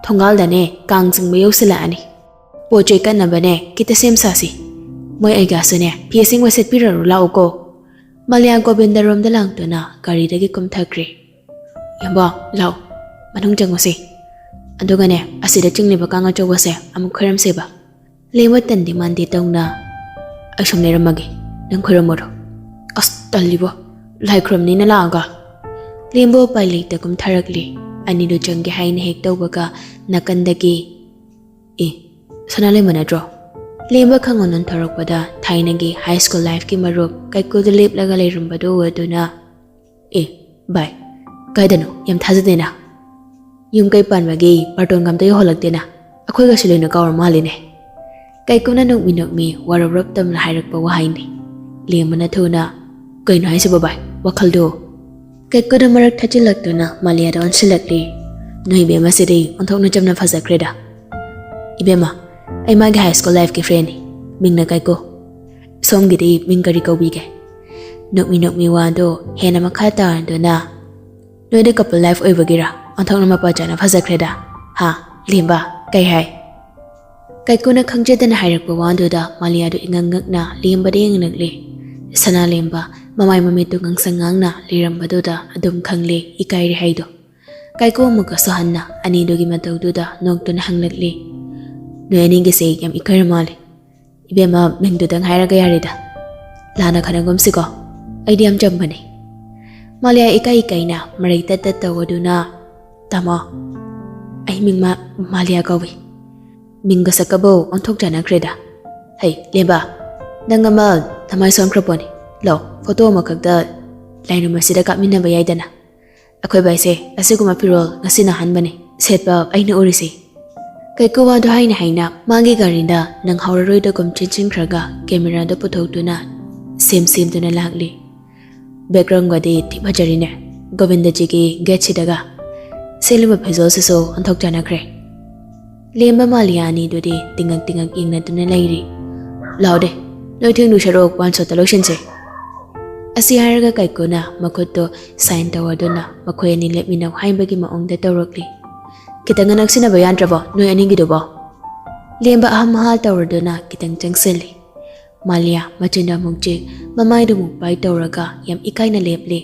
ꯊꯣꯡꯒꯥꯜꯗꯅꯦ ꯀꯥꯡ ꯆꯤꯡꯕ ꯌꯧꯁꯤꯜꯂꯛꯑꯅꯤ꯫ ꯄꯣꯠ ꯆꯩ ꯀꯠꯅꯕꯅꯦ ꯈꯤꯇ ꯁꯦꯝ ꯁꯥꯁꯤ꯫ ꯃꯣꯏ ꯑꯩꯒꯥꯁꯨꯅꯦ ꯐꯤ ꯑꯁꯦꯡꯕ ꯁꯦꯠꯄꯤꯔꯔꯨ ꯂꯥꯛꯎꯀꯣ꯫" ꯃꯥꯂꯤꯌꯥ ꯒꯣꯕꯤꯟꯗꯔꯣꯝꯗ ꯂꯥꯡꯗꯨꯅ ꯒꯥꯔꯤꯗꯒꯤ ꯀꯨꯝꯊꯈ꯭ꯔꯦ꯫ "ꯌꯥꯝꯕꯣ, ꯂꯥꯛꯑꯣ, ꯃꯅꯨꯡ ꯆꯪꯉꯨꯁꯦ꯫ ꯑꯗꯨꯒꯅꯦ, ꯑꯁꯤꯗ ꯆꯤꯡꯂꯤꯕ ꯀꯥꯡ ꯑꯆꯧꯕꯁꯦ ꯑꯃꯨꯛ ꯈꯣꯏꯔꯝꯁꯦꯕ꯫" ꯂꯦꯝꯕ ꯇꯟꯗꯤ ꯃꯥꯟꯗꯦ ꯇꯧꯅ, "ꯑꯩ ꯁꯨꯝ ꯂꯩꯔꯝꯃꯒꯦ, ꯅꯪ ꯈꯣꯏꯔꯝꯃꯨꯔꯣ꯫" "ꯑꯁ, ꯇꯜꯂꯤꯕꯣ, ꯂꯥꯏ ꯈꯨꯔꯨꯝꯅꯤꯅ ꯂꯥꯛꯑꯒ꯫" ꯂꯦꯝꯕ ꯎꯄꯥꯏ ꯂꯩꯇ ꯀꯨꯝꯊꯔꯛꯂꯦ꯫ ꯑꯅꯤꯗꯨ ꯆꯪꯒꯦ ꯍꯥꯏꯅ ꯍꯦꯛ ꯇꯧꯕꯒ ꯅꯥꯀꯟꯗꯒꯤ, "ꯑꯦ, ꯁꯅꯥ ꯂꯩꯃ ꯅꯠꯇ꯭ꯔꯣ?" ꯂꯦꯝꯕ ꯈꯪꯉꯣꯟ ꯑꯣꯟꯊꯣꯔꯛꯄꯗ ꯊꯥꯏꯅꯒꯤ ꯍꯥꯏ ꯁ꯭ꯀꯨꯜ ꯂꯥꯏꯐꯀꯤ ꯃꯔꯨꯞ ꯀꯩꯀꯨꯗ ꯂꯦꯞꯂꯒ ꯂꯩꯔꯝꯕꯗꯨ ꯎꯗꯨꯅ, "ꯑꯦ, ꯚꯥꯏ, "ꯀꯥꯏꯗꯅꯣ? ꯌꯥꯝ ꯊꯥꯖꯗꯦꯅ꯫ ꯌꯨꯝ ꯀꯩ ꯄꯥꯟꯕꯒꯤ ꯕꯥꯔꯇꯣꯟꯒ ꯑꯝꯇ ꯌꯧꯍꯜꯂꯛꯇꯦꯅ꯫ ꯑꯩꯈꯣꯏꯒꯁꯨ ꯂꯣꯏꯅ ꯀꯥꯎꯔ ꯃꯥꯜꯂꯤꯅꯦ"꯫ ꯀꯥꯏꯀꯨꯅ ꯅꯣꯛꯃꯤ ꯅꯣꯛꯃꯤ ꯋꯥꯔꯧꯔꯞ ꯇꯝꯅ ꯍꯥꯏꯔꯛꯄ ꯋꯥꯍꯩꯅꯤ꯫ ꯂꯦꯝꯕꯅ ꯊꯨꯅ, "ꯀꯩꯅꯣ ꯍꯥꯏꯁꯤꯕꯣ ꯚꯥꯏ? ꯋꯥꯈꯜꯗꯨ?" ꯀꯥꯏꯀꯨꯅ ꯃꯔꯛ ꯊꯠꯆꯤꯜꯂꯛꯇꯨꯅ ꯃꯥꯂꯤꯌꯥꯗ ꯑꯣꯟꯁꯤꯜꯂꯛꯂꯤ꯫ "ꯅꯣꯏ ꯏꯕꯦꯝꯃꯁꯤꯗꯤ ꯑꯣꯟꯊꯣꯛꯅ ꯆꯝꯅ ꯐꯖꯈ꯭ꯔꯦꯗ꯫ ꯏꯕꯦꯝꯃ, ꯑꯩ ꯃꯥꯒꯤ ꯍꯥꯏ ꯁ꯭ꯀꯨꯜ ꯂꯥꯏꯐꯀꯤ ꯐ꯭ꯔꯦꯟꯅꯤ꯫ ꯃꯤꯡꯅ ꯀꯥꯏꯀꯨ꯫ ꯁꯣꯝꯒꯤꯗꯤ ꯃꯤꯡ ꯀꯔꯤ ꯀꯧꯕꯤꯒꯦ?" ꯅꯣꯛꯃꯤ ꯅꯣꯛꯃꯤ ꯋꯥꯗꯨ ꯍꯦꯟꯅ ꯃꯈꯥ ꯇꯥꯔꯗꯨꯅ, "ꯅꯣꯏꯗꯤ ꯀꯄꯜ ꯂꯥꯏꯐ ꯑꯣꯏꯕꯒꯤꯔ? ꯑꯣꯟꯊꯣꯛꯅ ꯃꯄꯥ ꯆꯥꯅ ꯐꯖꯈ꯭ꯔꯦꯗ꯫ ꯍꯥ, ꯂꯦꯝꯕ, ꯀꯩ ꯍꯥꯏ?" ꯀꯥꯏꯀꯨꯅ ꯈꯪꯖꯗꯅ ꯍꯥꯏꯔꯛꯄ ꯋꯥꯗꯨꯗ ꯃꯥꯂꯤꯌꯥꯗꯨ ꯏꯉꯛ ꯉꯛꯅ ꯂꯦꯝꯕꯗ ꯌꯦꯡꯂꯛꯂꯤ꯫ ꯁꯅꯥ ꯂꯦꯝꯕ ꯃꯃꯥꯏ ꯃꯃꯤꯠꯇꯨ ꯉꯥꯡꯁꯪ ꯉꯥꯡꯅ ꯂꯩꯔꯝꯕꯗꯨꯗ ꯑꯗꯨꯝ ꯈꯪꯂꯦ ꯏꯀꯥꯏꯔꯦ ꯍꯥꯏꯗꯣ꯫ ꯀꯥꯏꯀꯨ ꯑꯃꯨꯛꯀꯁꯨ ꯍꯟꯅ ꯑꯅꯤꯗꯨꯒꯤ ꯃꯇꯧꯗꯨꯗ ꯅꯣꯛꯇꯨꯅ ꯍꯪꯂꯛꯂꯤ, "ꯅꯣꯏ ꯑꯅꯤꯒꯤꯁꯦ ꯌꯥꯝ ꯏꯀꯥꯏꯔ ꯃꯥꯜꯂꯦ꯫ ꯏꯕꯦꯝꯃ, ꯃꯤꯡꯗꯨꯗꯪ ꯍꯥꯏꯔꯒ ꯌꯥꯔꯦꯗ꯫ ꯂꯥꯟꯅ ꯈꯟꯅꯒꯨꯝꯁꯤꯀꯣ꯫ ꯑꯩꯗꯤ ꯌꯥꯝ ꯆꯝꯕꯅꯦ"꯫ ꯃꯥꯂꯤꯌꯥ ꯏꯀꯥꯏ ꯏꯀꯥꯏꯅ ꯃꯔꯩ ꯇꯠ ꯇꯠ ꯇꯧꯗꯨꯅ, "ꯇꯥꯃꯣ, ꯑꯩ ꯃꯤꯡ ꯃꯥ-, ꯃꯥꯂꯤꯌꯥ ꯀꯧꯏ꯫ ꯃꯤꯡꯒ ꯁꯛꯀꯕꯨ ꯑꯣꯟꯊꯣꯛ ꯆꯥꯅꯈ꯭ꯔꯦꯗ꯫ ꯍꯩ, ꯂꯦꯝꯕ, ꯅꯪ ꯑꯃ ꯅꯃꯥꯏ ꯁꯣꯟꯈ꯭ꯔ ꯄꯣꯠꯅꯤ꯫ ꯂꯥꯎ, ꯐꯣꯇꯣ ꯑꯃꯈꯛꯇ ꯂꯥꯏꯅꯨꯝ ꯑꯁꯤꯗ ꯀꯥꯞꯃꯤꯟꯅꯕ ꯌꯥꯏꯗꯅ꯫ ꯑꯩꯈꯣꯏ ꯚꯥꯏꯁꯦ ꯑꯁꯤꯒꯨꯝꯕ ꯐꯤꯔꯣꯜ ꯉꯁꯤꯅ ꯑꯍꯥꯟꯕꯅꯤ ꯁꯦꯠꯄ ꯑꯩꯅ ꯎꯔꯤꯁꯤ"꯫ ꯀꯥꯏꯀꯨ ꯋꯥꯗꯨ ꯍꯥꯏꯅ ꯍꯥꯏꯅ ꯃꯥꯒꯤ ꯒꯥꯔꯤꯗ ꯅꯪꯍꯧꯔꯔꯣꯏꯗꯒꯨꯝ ꯆꯦꯟꯁꯤꯟꯈ꯭ꯔꯒ ꯀꯦꯃꯦꯔꯥꯗꯨ ꯄꯨꯊꯣꯛꯇꯨꯅ ꯁꯦꯝ ꯁꯦꯝꯗꯨꯅ ꯂꯥꯛꯂꯤ꯫ "ꯕꯦꯛꯒ꯭ꯔꯥꯎꯟꯒꯗꯤ ꯊꯤ ꯐꯖꯔꯤꯅꯦ꯫ ꯒꯣꯕꯤꯟꯗꯖꯤꯒꯤ ꯒꯦꯠꯁꯤꯗꯒ꯫ ꯁꯦꯠꯂꯤꯕ ꯐꯤꯖꯣꯜꯁꯤꯁꯨ ꯑꯣꯟꯊꯣꯛ ꯆꯥꯅꯈ꯭ꯔꯦ"꯫ ꯂꯦꯝꯕ ꯃꯥꯂꯤꯌꯥ ꯑꯅꯤꯗꯨꯗꯤ ꯇꯤꯡꯉꯛ ꯇꯤꯡꯉꯛ ꯌꯦꯡꯅꯗꯨꯅ ꯂꯩꯔꯤ꯫ "ꯂꯥꯎꯗꯦ, ꯅꯣꯏ ꯊꯦꯡꯗꯨ ꯁꯔꯨꯛ ꯋꯥꯟ ꯁꯣꯠꯇ ꯂꯣꯏꯁꯤꯟꯁꯦ"꯫ ꯑꯁꯤ ꯍꯥꯏꯔꯒ ꯀꯥꯏꯀꯨꯅ ꯃꯈꯨꯠꯇꯨ ꯁꯥꯏꯟ ꯇꯧꯔꯗꯨꯅ ꯃꯈꯣꯏ ꯑꯅꯤ ꯂꯦꯞꯃꯤꯟꯅꯧ ꯍꯥꯏꯕꯒꯤ ꯃꯑꯣꯡꯗ ꯇꯧꯔꯛꯂꯤ꯫ "ꯈꯤꯇꯪꯒ ꯅꯛꯁꯤꯟꯅꯕ ꯌꯥꯗ꯭ꯔꯕꯣ ꯅꯣꯏ ꯑꯅꯤꯒꯤꯗꯨꯕꯣ?" ꯂꯦꯝꯕ ꯑꯍꯝ ꯍꯥ ꯇꯧꯔꯗꯨꯅ ꯈꯤꯇꯪ ꯆꯪꯁꯤꯜꯂꯤ꯫ ꯃꯥꯂꯤꯌꯥ ꯃꯆꯤꯟ ꯑꯃꯨꯛ ꯆꯤꯛ, ꯃꯃꯥꯏꯗꯨ ꯑꯃꯨꯛ ꯄꯥꯏ ꯇꯧꯔꯒ ꯌꯥꯝ ꯏꯀꯥꯏꯅ ꯂꯦꯞꯂꯤ꯫